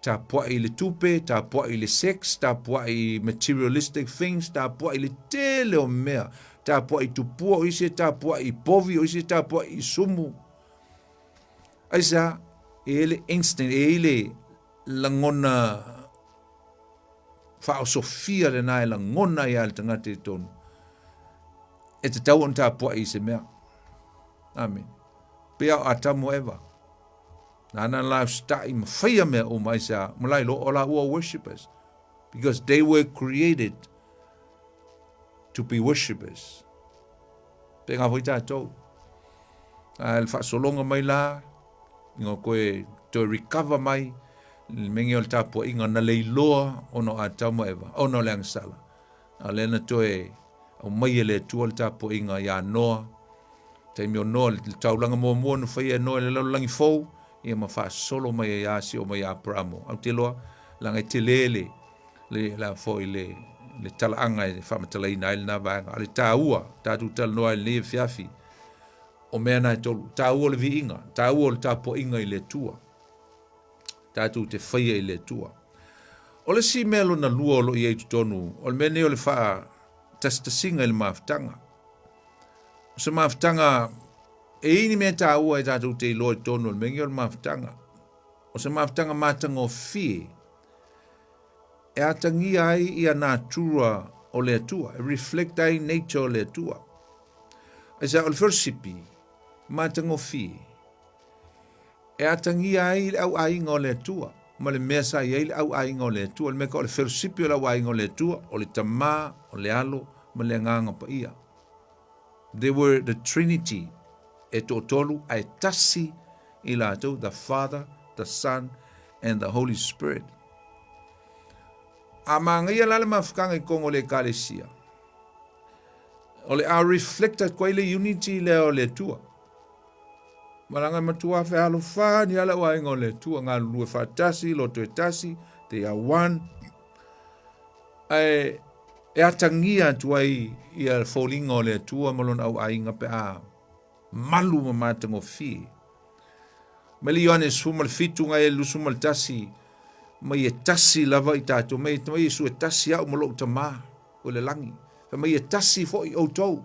Tapuai i le tupe, tapuai i le sex, tapuai i materialistic things, tapuai i le tele o mea, tapuai i tupua, o isi e tapuai i povi, o isi e tapuai i sumu. Aisea, e i ai le instinct, e i ai le lagona faaosofia lena e lagona ai lava le tagata i totonu. E tatau ona tapuai i se mea. Amen. Pei lava o Atamu ma Eva. Nāna la usita'i ma faia mea uma aisea, ma la iloa o lāua worshippers. Because they were created to be worshippers. Pēnā foi tātou. A le faasologa mai la, ina koe toe recover mai, le mea o le tapuaiga na le iloa ona o Atamu ma Eva, ona o le agasala. A lea na toe aumai e le Atua le tapuaiga iā Noa, taimi o Noa, le taulaga muamua na faia e Noa i le lalolagi fou, ia ma faasolo mai ai lava seia oo mai ia Aperamo. Ae ou te iloa, leaga e tele le, le, le a foi le, le talaaga e faamatalaina ai lena vaega. A o le taua, tatou talanoa ai i lenei afiafi, o mea na e tolu, taua o le viiga, taua o le tapuaiga i le Atua. Tatou te faia i le Atua. O le isi mea lona lua o lo o i ai i totonu, o le mea nei o le faatasitasiga i le mafutaga. O se mafutaga, e i ai ni mea taua e tatou te iloa i totonu o le mea nei o le mafutaga. O se mafutaga matagofie e atagia ai ia natura o le Atua, e reflect ai nature o le Atua. Aisea, o le fellowship matagofie e atagia ai le auaiga o le Atua, ma le mea sa i ai le auaiga o le Atua, le mea ka o le fellowship o le auaiga o le Atua, o le Tama, o le Alo, ma le Agaga Paia. They were the Trinity, e toatolu ae tasi i latou, the Father, the Son, and the Holy Spirit. A magaia la le mafutaga i totonu o le Ekalesia, o le a reflect atu ai le unity lea o le Atua. Malaga e matua fealofani lava le auaiga o le Atua, galulue faatasi, loto e tasi, they are one. Ae E atagia atu ai ia foliga o le Atua ma lona auaiga pe a malu ma matagofie. Mai le Ioane 17 ngai le 21, mai e tasi lava i tatou, mai mai Iesu e tasi au ma lou Tama o le lagi. Fai mai e tasi foi outou.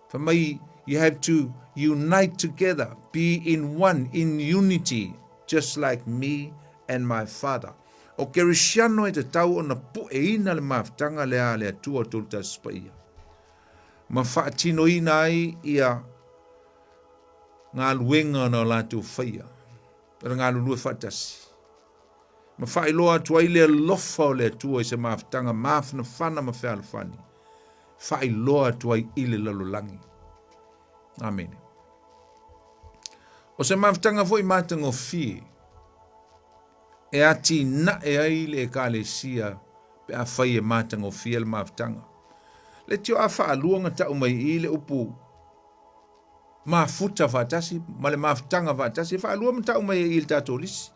Fai mai you have to unite together, be in one, in unity, just like me and my Father. O Kerisiano e tatau ona pueina le mafutaga lea a le Atua o Tolu Tasi Paia, ma faatinoina ai ia galuega na o latou faia, o le galulue faatasi, ma faailoa atu ai le alofa o le Atua i se mafutaga mafanafana ma fealofani, faailoa atu ai i le lalolagi. Amene. O se mafutaga foi matagofie e atinae ai le Ekalesia pe afai e matagofie le mafutaga. Le tio a faalua na tau mai i le upu mafuta faatasi ma le mafutaga faatasi, e faalua ma tau mai i le tatou lisi.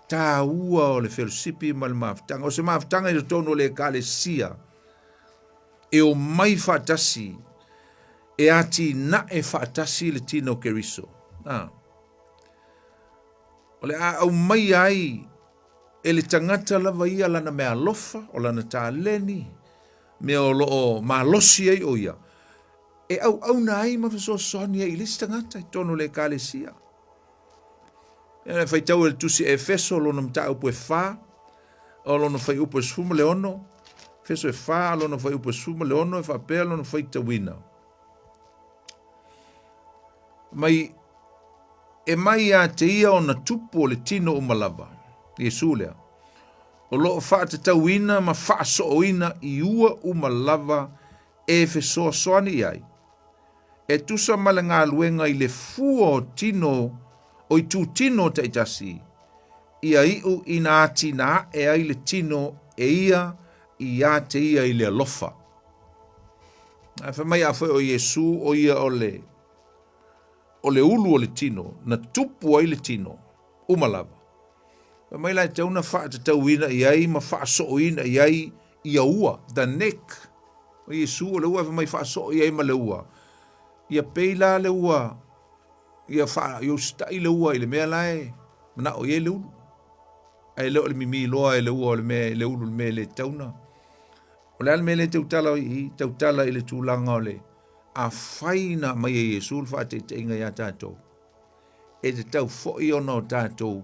Tāua o le felosipi ma le mafutaga. O se mafutaga i totonu o le Ekalesia e o mai faatasi, e atinae faatasi le tino o Keriso. Ah. O le a aumaia ai e le tagata lava ia lana meaalofa, o lana taleni, mea o lo o malosi ai o ia, e auauna ai ma fesoasoani ai i le isi tagata i totonu o le Ekalesia. E faitau e le tusi Efeso lona mataupu e 4, o lona fuaiupu e 16, Efeso e 4, lona fuaiupu e 16, e faapea lona faitauina. Mai e mai ia te ia ona tupu o le tino uma lava, Iesu lea, o lo o faatatauina ma faasooina i ua uma lava e fesoasoani i ai, e tusa ma le galuega i le fua o tino o itutino taitasi, ia iu ina atinae ai le tino e ia ia te ia i le alofa. Ae fai mai a foi o Iesu o ia o le o le ulu o le tino, na tupu ai le tino, uma lava. Fai mai la e tatau ona faatatauina i ai ma faasooina i ai ia ua, the neck. O Iesu o le ua, fai mai faasoo i ai ma le ua. Ia pei la le ua, ia faa, ia usitai le ua i le mea la e manao i ai le ulu. Ae le o le mimi loa e le ua o le mea, le ulu le mea e le tatau ona. O le a le mea lea e tautala i, tautala i le tulaga o le afai na aumai e Iesu le faataitaiga iā tatou, e tatau foi ona o tatou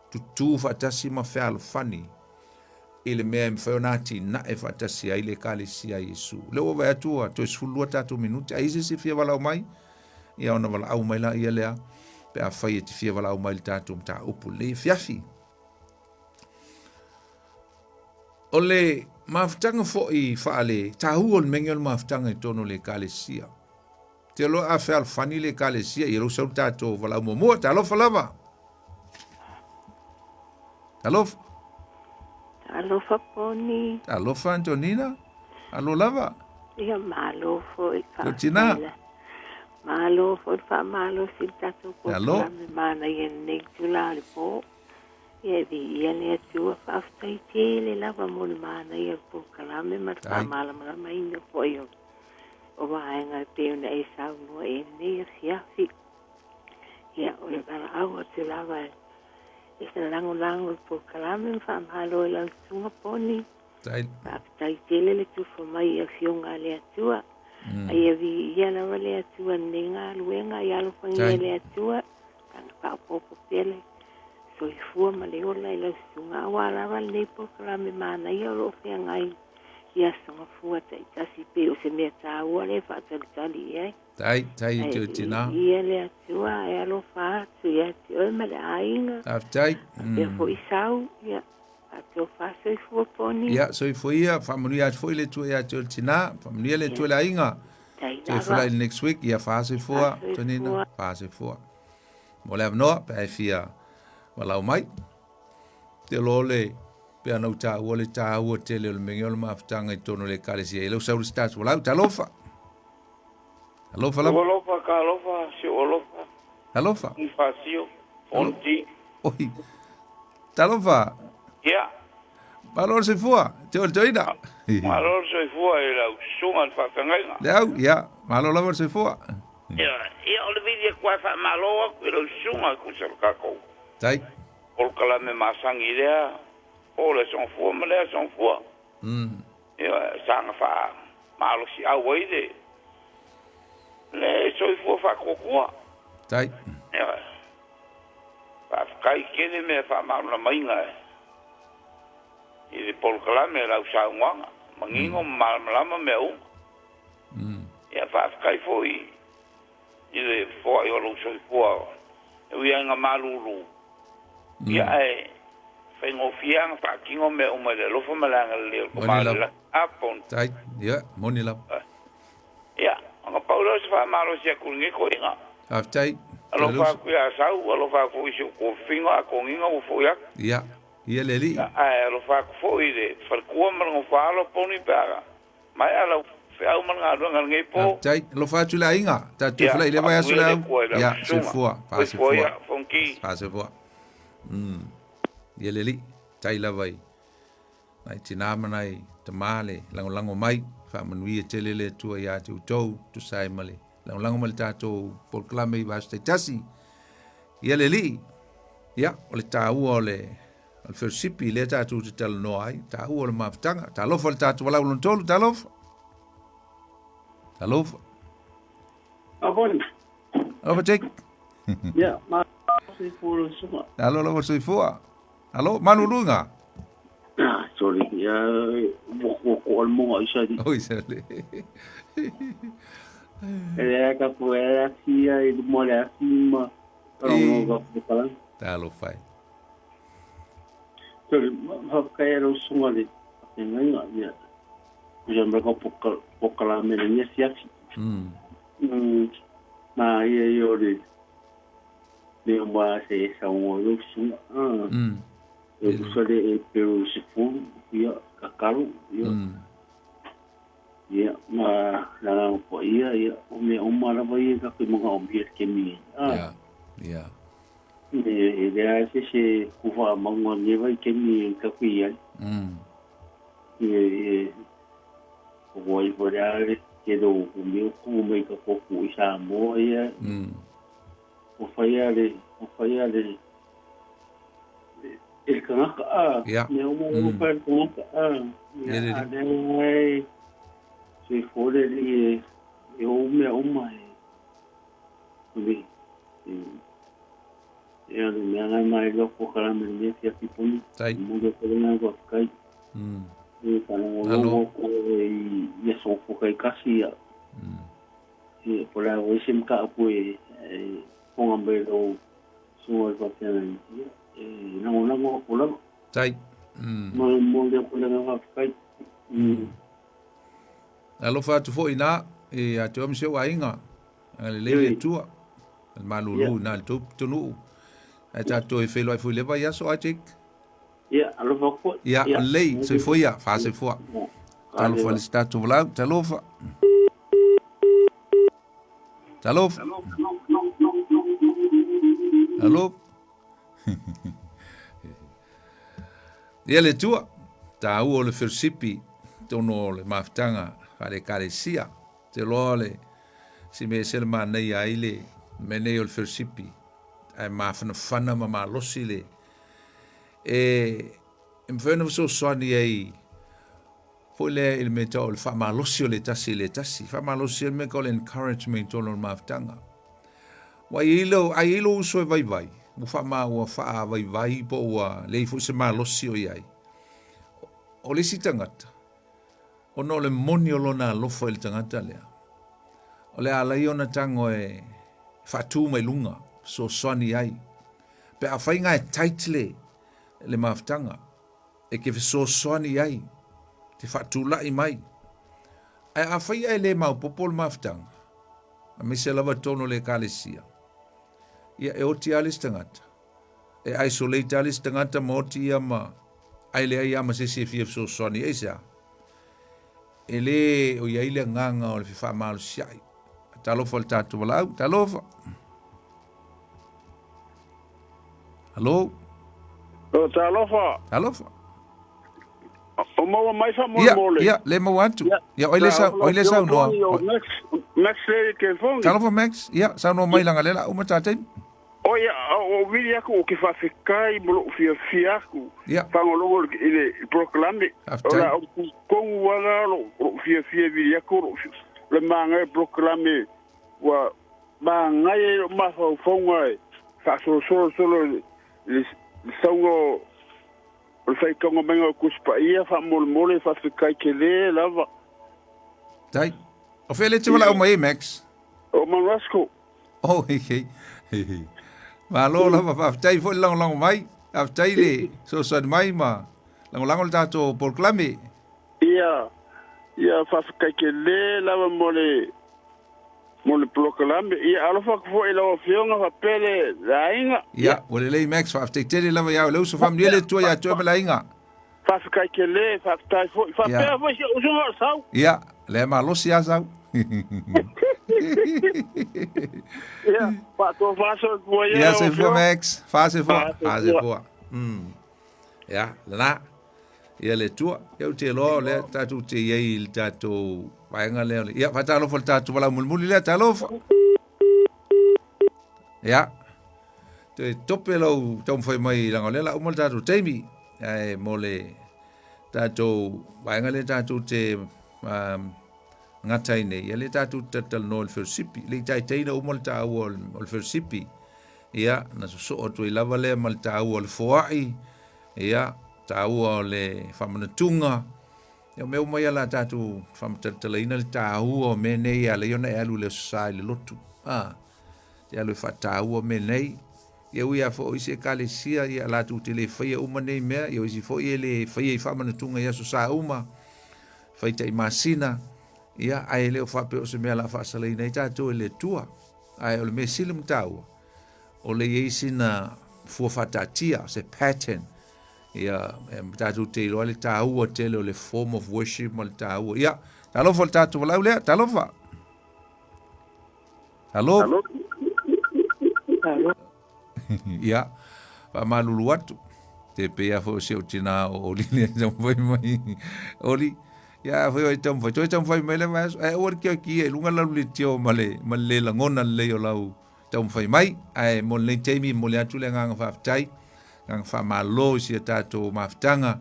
tutū faatasi ma fealofani i le mea e mafai ona atinae faatasi ai le Ekalesia a Iesu. O lea ua vaai atu ua toe 12 tatou minute, ai se isi e fia valaau mai? Ia ona valaau mai laia lea pe afai e te fia valaau mai i le tatou mataupu lenei afiafi. O le mafutaga foi faale taua o le mea o le mafutaga i totonu o le Ekalesia. Te loa a fealofani le Ekalesia, ia lou sau le tatou valaau muamua. Talofa lava. Talofa. Talofa Poni. Talofa Antonina. Alo lava. Ia malo foi. Lou tina. Malo foi le faamalosi i le tatou polokalame manaia i lenei itula o le po. Ia e viia le Atua, faafetai tele lava mo le manaia o le polokalame ma le faamalamalamaina foi o, o vaega e pei ona e saunoa i lenei afiafi. Ia, o le valaau atu lava e se lagolago i le polokalame ma faamalo i lau susuga Poni. Faafetai tele le tufa mai i afioga a le Atua. Ai ia viia lava le Atua i lenei galuega, ia alofagia e le Atua. Tana faaopoopo pea le soifua ma le ola i lau susuga aua lava lenei polokalame manaia o lo o feagai i Aso Gafua taitasi pei o se mea taua lea e faatalitali i ai. Tai, tai i te tina. Ia le Atua e alofa atu ia te oe ma le aiga. Faafetai. Faapea foi sau, ia, faatofa soifua Poni. Ia, soifua ia, faamanuia atu foi le Atua ia te oe le tina, faamanuia le Atua i le aiga. Toe fulai le next week, ia faasoifua, Tonina, faasoifua. Mo le avanoa, pe a e fia valaau mai. Te loa le, pe ana u tāua le tāua tele o le mea o le mafutaga i totonu o le Ekalesia. E lau sau le start valaau, talofa. Talofa lava. Alofa, ka alofa, si o alofa. Talofa. Ni faasio, fonti. Oi. Talofa. Ia. Malo le soifua, te o le toina. Malo le soifua i lau susuga i le faafeagaiga. Le au, ia, malo lava le soifua. Ia, ia o le vili atu lava e faamalo atu i lau susuga e tusa o le tatou Tai. polokalame masani lea po le Aso Gafua ma lea Aso Gafua. Ia, saga faamalosiau ai le le soifua faatuatua. Tai. Ia, faafetai tele mea faamalamalamaina i le polokalame lau saunoaga, manino ma malamalama mea uma. Ia, faafetai foi i le foai o lou soifua e ui lava ina malulu, ia ae faigofie lava ona faatino mea uma i le alofa ma le agalelei o le Moni Tama o le lava. Lagi. A poni. Tai. Ia, moni lava. Ia, ona pau lea o se faamalosi atu i lenei toeaina. Faafetai. Alofa atu ia Asau, alofa atu foi i si ou tuafafine a toniga ua foi atu. Ia, ia le alii. Ia, ae alofa atu foi i le faletua ma le nofoaalo poni pe a maea lau feau ma le galuega i lenei po. Faafetai. Alofa atu i le aiga. Tatou Ia, felai i le vaiaso faamanuia le le au. Atua i lau Ia, susuga. soifua. Soifua Faasoifua. ia, Fonoti. Faasoifua. Ia le alii. Tai lava i nai tinā ma nai tamā le lagolago mai. Faamanuia tele le Atua iā te outou, tusa ai ma le lagolago mai le tatou polokalame i vaiaso taitasi. Ia le alii, ia, o le taua o le o le fellowship lea tatou te talanoa ai, taua o le mafutaga. Talofa le tatou valaau lona tolu, talofa. Talofa. Avon. Alofa Jake. Ya, ma soifua lau susuga. Alo lava soifua. Alo, maluluga. Ah, sorry. Ya, ua ua ko al monga isa di. Oi sale. E le ka ko e la sia i mo le asi ma E. rongo ka ko kala. Talofa e. Sorry, ma ka e lau susuga le. E ngai ya. Ia me ka pokala me le nia siafi. Ma ia i o le le o ma se sa o lau susuga. Ah. E kusa le e pero se fulu, ia kakaru, ia. Ia, ma la la ko ia, ia, o me o ma lava ia ka ke mga o mia ke mi. Ah. Ia, ia. E e le a se se kufa mangwa ne vai ke mi ka ku ia. E e o i po le ale ke do o me ku me ka ko ku i sa mo ia. O fai ale, o fai ale e kanaka a. Ia. Me o mo o fai kanaka a. Ia le Ia, a le se fore li e o mea uma e. Umi. E le mea ngai mai lo ko kala me le fia piponi. Tai. Mo le ko ngai ko kai. E ka no Alo. ko e ia so ko kai kasi ia. E po la o sim ka ku e e ponga me lo so e pa pena. E na na ko la Tai. mo mo le ko le ngai kai. Alofa atu foi nā e a te omi se aiga. Agalelei le Atua. Le malulu nā le tou pitonuu. Ae tatou e feiloai foi i le vaiaso a Jake. Ia, alofa ko. Ia, o lelei, soifua ia, faasoifua. Talofa i le si tatou valaau, talofa. Talofa. Alo. Ia le Atua, taua o le fellowship tonu o le mafutaga faale-ekalesia. Te loa le si mea ese le manaia ai le mea nei o le fellowship ae mafanafana ma malosi le e e mafai ona fesoasoani ai foi lea i le mea tau o le faamalosi o le tasi i le tasi. Faamalosi ai le mea tau o le encouragement ona o le mafutaga. Ua i ai lou, a i ai lou uso e vaivai, ua faama, ua faavaivai po ua leai foi se malosi o i ai. O le isi tagata, ona o le moni o lona alofa i le tagata lea, o le a ala ia ona tago e faatu mai luga, fesoasoani ai. Pe afai ga e tight le, le mafutaga, e ke fesoasoani ai, te faatulai mai. Ae afai ae le maopoopo le mafutaga, aemaise lava totonu o le Ekalesia, ia e oti lava le isi tagata, e isolate lava le isi tagata ma oti ia ma ae leai lava ma se isi e fia fesoasoani ai se a. E le o i ai le agaga o le fefaamalosi-ai. Talofa i le tatou valaau, talofa. Alo. O talofa. Talofa. O maua mai faamolemole. Ia, ia, le maua atu. Ia, oi le sau, oi le saunoa. Max, Max le telefoni. Talofa Max, ia, saunoa mai leaga lea la uma ta taimi. O ia, o vili aku o ke faafetai mo lou fiafia aku. Ia. Fagologo i le polokalame. Faafetai. O la o kongu ala lou fiafia vili aku lou le manaia polokalame ua manaia i lou mafaufauga e faasolosolo i le sauga o le faitauga maiga o Tusi Paia faamolemole faafetai tele lava. Tai. O fea le te valaau mai ai Max? O Manuasco. Oh, hei, hei. Hei, hei. Malo lava, faafetai foi le lagolago mai. Faafetai le fesoasoani mai ma lagolago le tatou polokalame. Ia, ia faafetai tele lava mo le mo le polokalame. Ia alofa atu foi i lau Afioga faapea le le aiga. Ia, ua lelei Max, faafetai tele lava ia oe le uso, faamanuia le Atua ia te oe ma le aiga. Faafetai tele, faafetai foi. Faapea foi si ou usoga o Sau. Ia, lea malosi lava Sau. Ia, faatofa soifua ia. Ia, soifua Max. Faasoifua. Faasoifua. Ia, lena. Ia le Atua. Ia ou te iloa o lea tatou te i ai i le tatou vaega lea. Ia, faatalofa i le tatou valaau mulimuli lea, talofa. Ia, toe tope lau taumafai mai leaga o lea la uma le tatou taimi. Ae mo le tatou vaega lea tatou te gata ai nei, ia lea tatou te talatalanoa i le fellowshipi. Le i taitai na uma le taua o le fellowshipi. Ia, na sosoo atu ai lava lea ma le taua o le foai, ia, taua o le faamanatuga. Ia, o mea uma ia la tatou faamatalatalaina le taua o mea nei e ala ai ona e alu i le Aso Sa i le lotu. A, te alu e faataua mea nei. Ia ui lava foi o isi ekalesia, ia latou te le faia uma nei mea, ia o isi foi e le faia i faamanatuga i Aso Sa uma, fai tai masina, ia, ae le o faapea o se mea o le a faasalaina ai tatou e le Atua. Ae o le mea sili ma taua, o le i ai sina fua faataatia, se pattern, ia, e tatou te iloa le taua tele o le form of worship ma le taua. Ia, talofa le tatou valaau lea, talofa. Alo. Alo. Alo. Ia, faamalulu atu. Te pei lava foi o si ou tinā o Oli lea e taumafai mai. Oli, ia a foi o e taumafai, toe taumafai mai le vaiaso. Ae aua le kioki ia i luga lau leitio ma le, ma le le lagona lelei o lau taumafai mai. Ae mo lenei taimi, e momoli atu le agaga faafetai, agaga faamalo i si a tatou mafutaga.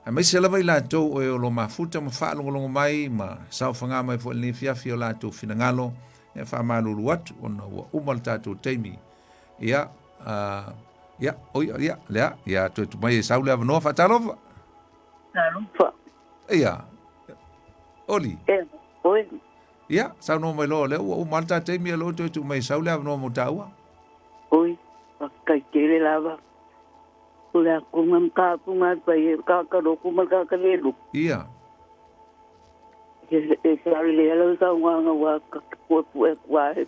Aemaise lava i latou o e o lo mafuta ma faalogologo mai ma saofaga mai foi i lenei afiafi o latou finagalo, e faamalulu atu ona ua uma le tatou taimi. Ia, uh, ia, oi, ia, lea, ia, toe tuu mai e sau le avanoa, faatalofa. Talofa. Ia, Oli. E, oi. Ia, saunoa mai loa, lea ua uma le ta taimi, ia loa toe tuu mai e sau le avanoa mo tāua. Oi, faafetai tele lava. O le akonga ma kapunga e pai e kaka loku ma kaka lelu. Ia. E sa le ala sa nganga wa ka kua pue kua e.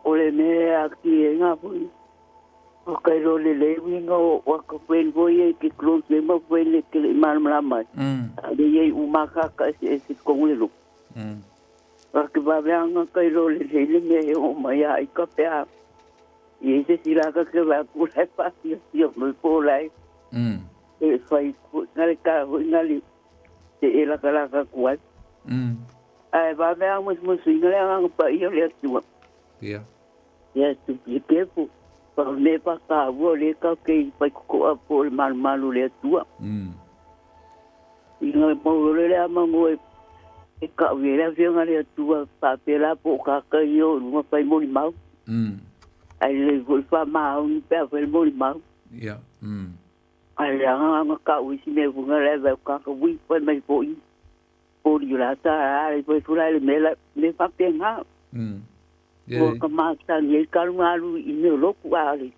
O le me a ki e ngā pui. O kai lo le le winga o wa ka puen voi e ki close le ma puen le ke le malama mai. A le ye u ma ka ka e se kongu le lu. Wa ke ba veanga kai lo le le le me o mai a i ka pea. I se si la ka ke va ku lai pa si si o mo po lai. E fai ku ngale ka hu ngale te e la ka la ka ku ai. Ai va me a mo mo si ngale a pa i le atu. Ia. Ia tu pi ke pu. Pa me pa ka wo le ka ke pa ku a po le mal malu le atu. I ngale mo le le a mango e e ka we la fi ngale atu pa pe la po ka ka yo no pa mo ni mau. Ai le foi fa ma un pe fa mo ni mau. Ia. Ai le anga anga ka ui si me bunga le va ka ka ui pa mai po i. Po ri la ta ai po fu la le me la me pa pe nga. Mo ka ma ta ni ka lu alu i me lo ku ali.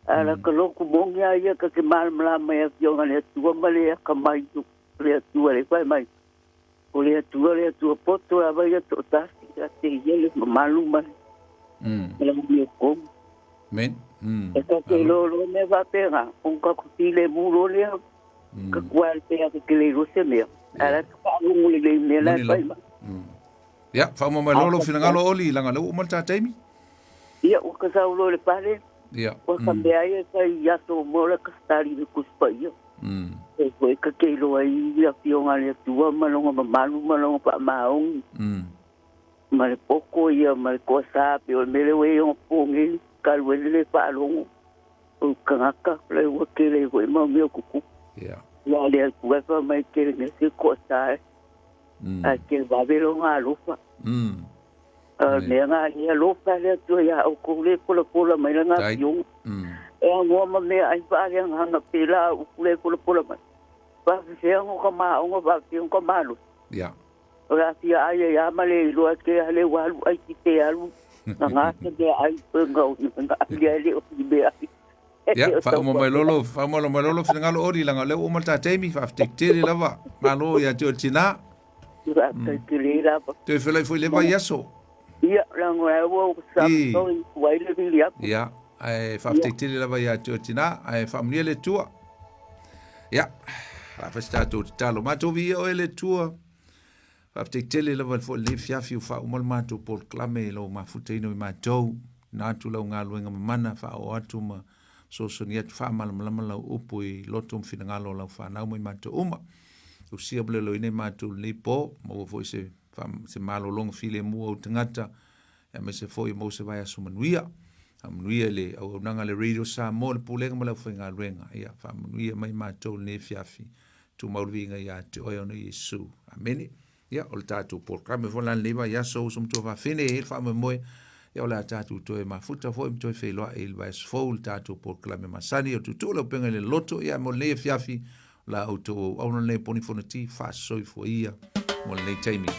Ala ka lo ku mo ngia ia ka ke mal mla mai a fio ngale tu ma le ka mai tu le tu le pa mai. O le tu le tu po to a vai to ta si a te ye le malu ma. Le mi ko. Men. E ka ke lo lo me va pe nga on ka ku ti le mu lo le. Ka ku al pe a ke le ro se me. Ala ka lu le le me la pa ma. Ia, faauma mai loa lou finagalo Oli, leaga o lea ua uma le ta taimi. Ia, ua ka sau loa le pale. Ia. Ua ka mea ia kai i aso mo le ka stari le kusi paia. E koe ka te iloa ai le Afioga a le Atua ma Lona mamalu ma Lona faamaoni. Ma le poto ia ma le toasā pei o le mea lea ua i ai ona po nei, talu ai le lē faalogo o le tagata, o lea ua tele ai foi mau mea o tutupu. Ia a le Atua e fai mai e tele mea se toasā ae televave lona alofa. A o le mea lena ia alofa le Atua iā ʻoukou lea e polapola mai lana Afioga. E agoa ma meaai faaleagaga pēlā upu lea e polapola mai. Faafefea ona ota maoga, faafefea ona ota malosi. O le a fia ai ai lava ma le iloa te a le ua alu ai ki te alu na ngā se mea ai pe nga o nga ai ai le o ni mea ai. Ia, faauma mai lolo, faauma mai lolo finagalo ori langa leo uma ta taimi faafetai tele lava. Malo ia te o tina. Faafetai tele lava. Toe felai foi le vai aso. Ia, langa e ua sa toi wai le vili aku. Ia, ae faafetai tele lava ia te o tina, ae faamanuia le Atua. Ia, la fai se tatou tatalo. Matou viia oe le Atua. Faafetai tele lava foi lenei afiafi ua faauma le matou polokalame i lou mafutaina o i matou. Na atu lau galuega mamana faaoo atu ma fesoasoani atu faamalamalama lau upu i loto ma finagalo o lau fanau ma i matou uma. Usia ma leoleoina i matou lenei po, maua foi se, se malologa filemu o ou tagata, aemaise foi maua se vaiaso manuia. Faamanuia i le auaunaga a le Radio Samoa, le Pulega ma le aufaigaluega. Ia, faamanuia mai matou lenei afiafi. Tumau le viiga ia te oe ona Iesu. Amene. Ia, o le tatou polokalame foi la lenei vaiaso, uso ma tuafafine, e i ai le faamoemoe, ia o le a tatou toe mafuta foi ma toe feiloai i le vaiaso fou i le tatou polokalame masani o tuutuu le upega i le loto, ia mo lenei afiafi, o la outou auauna lenei o Poni Fonoti, faasoifua ia mo lenei taimi.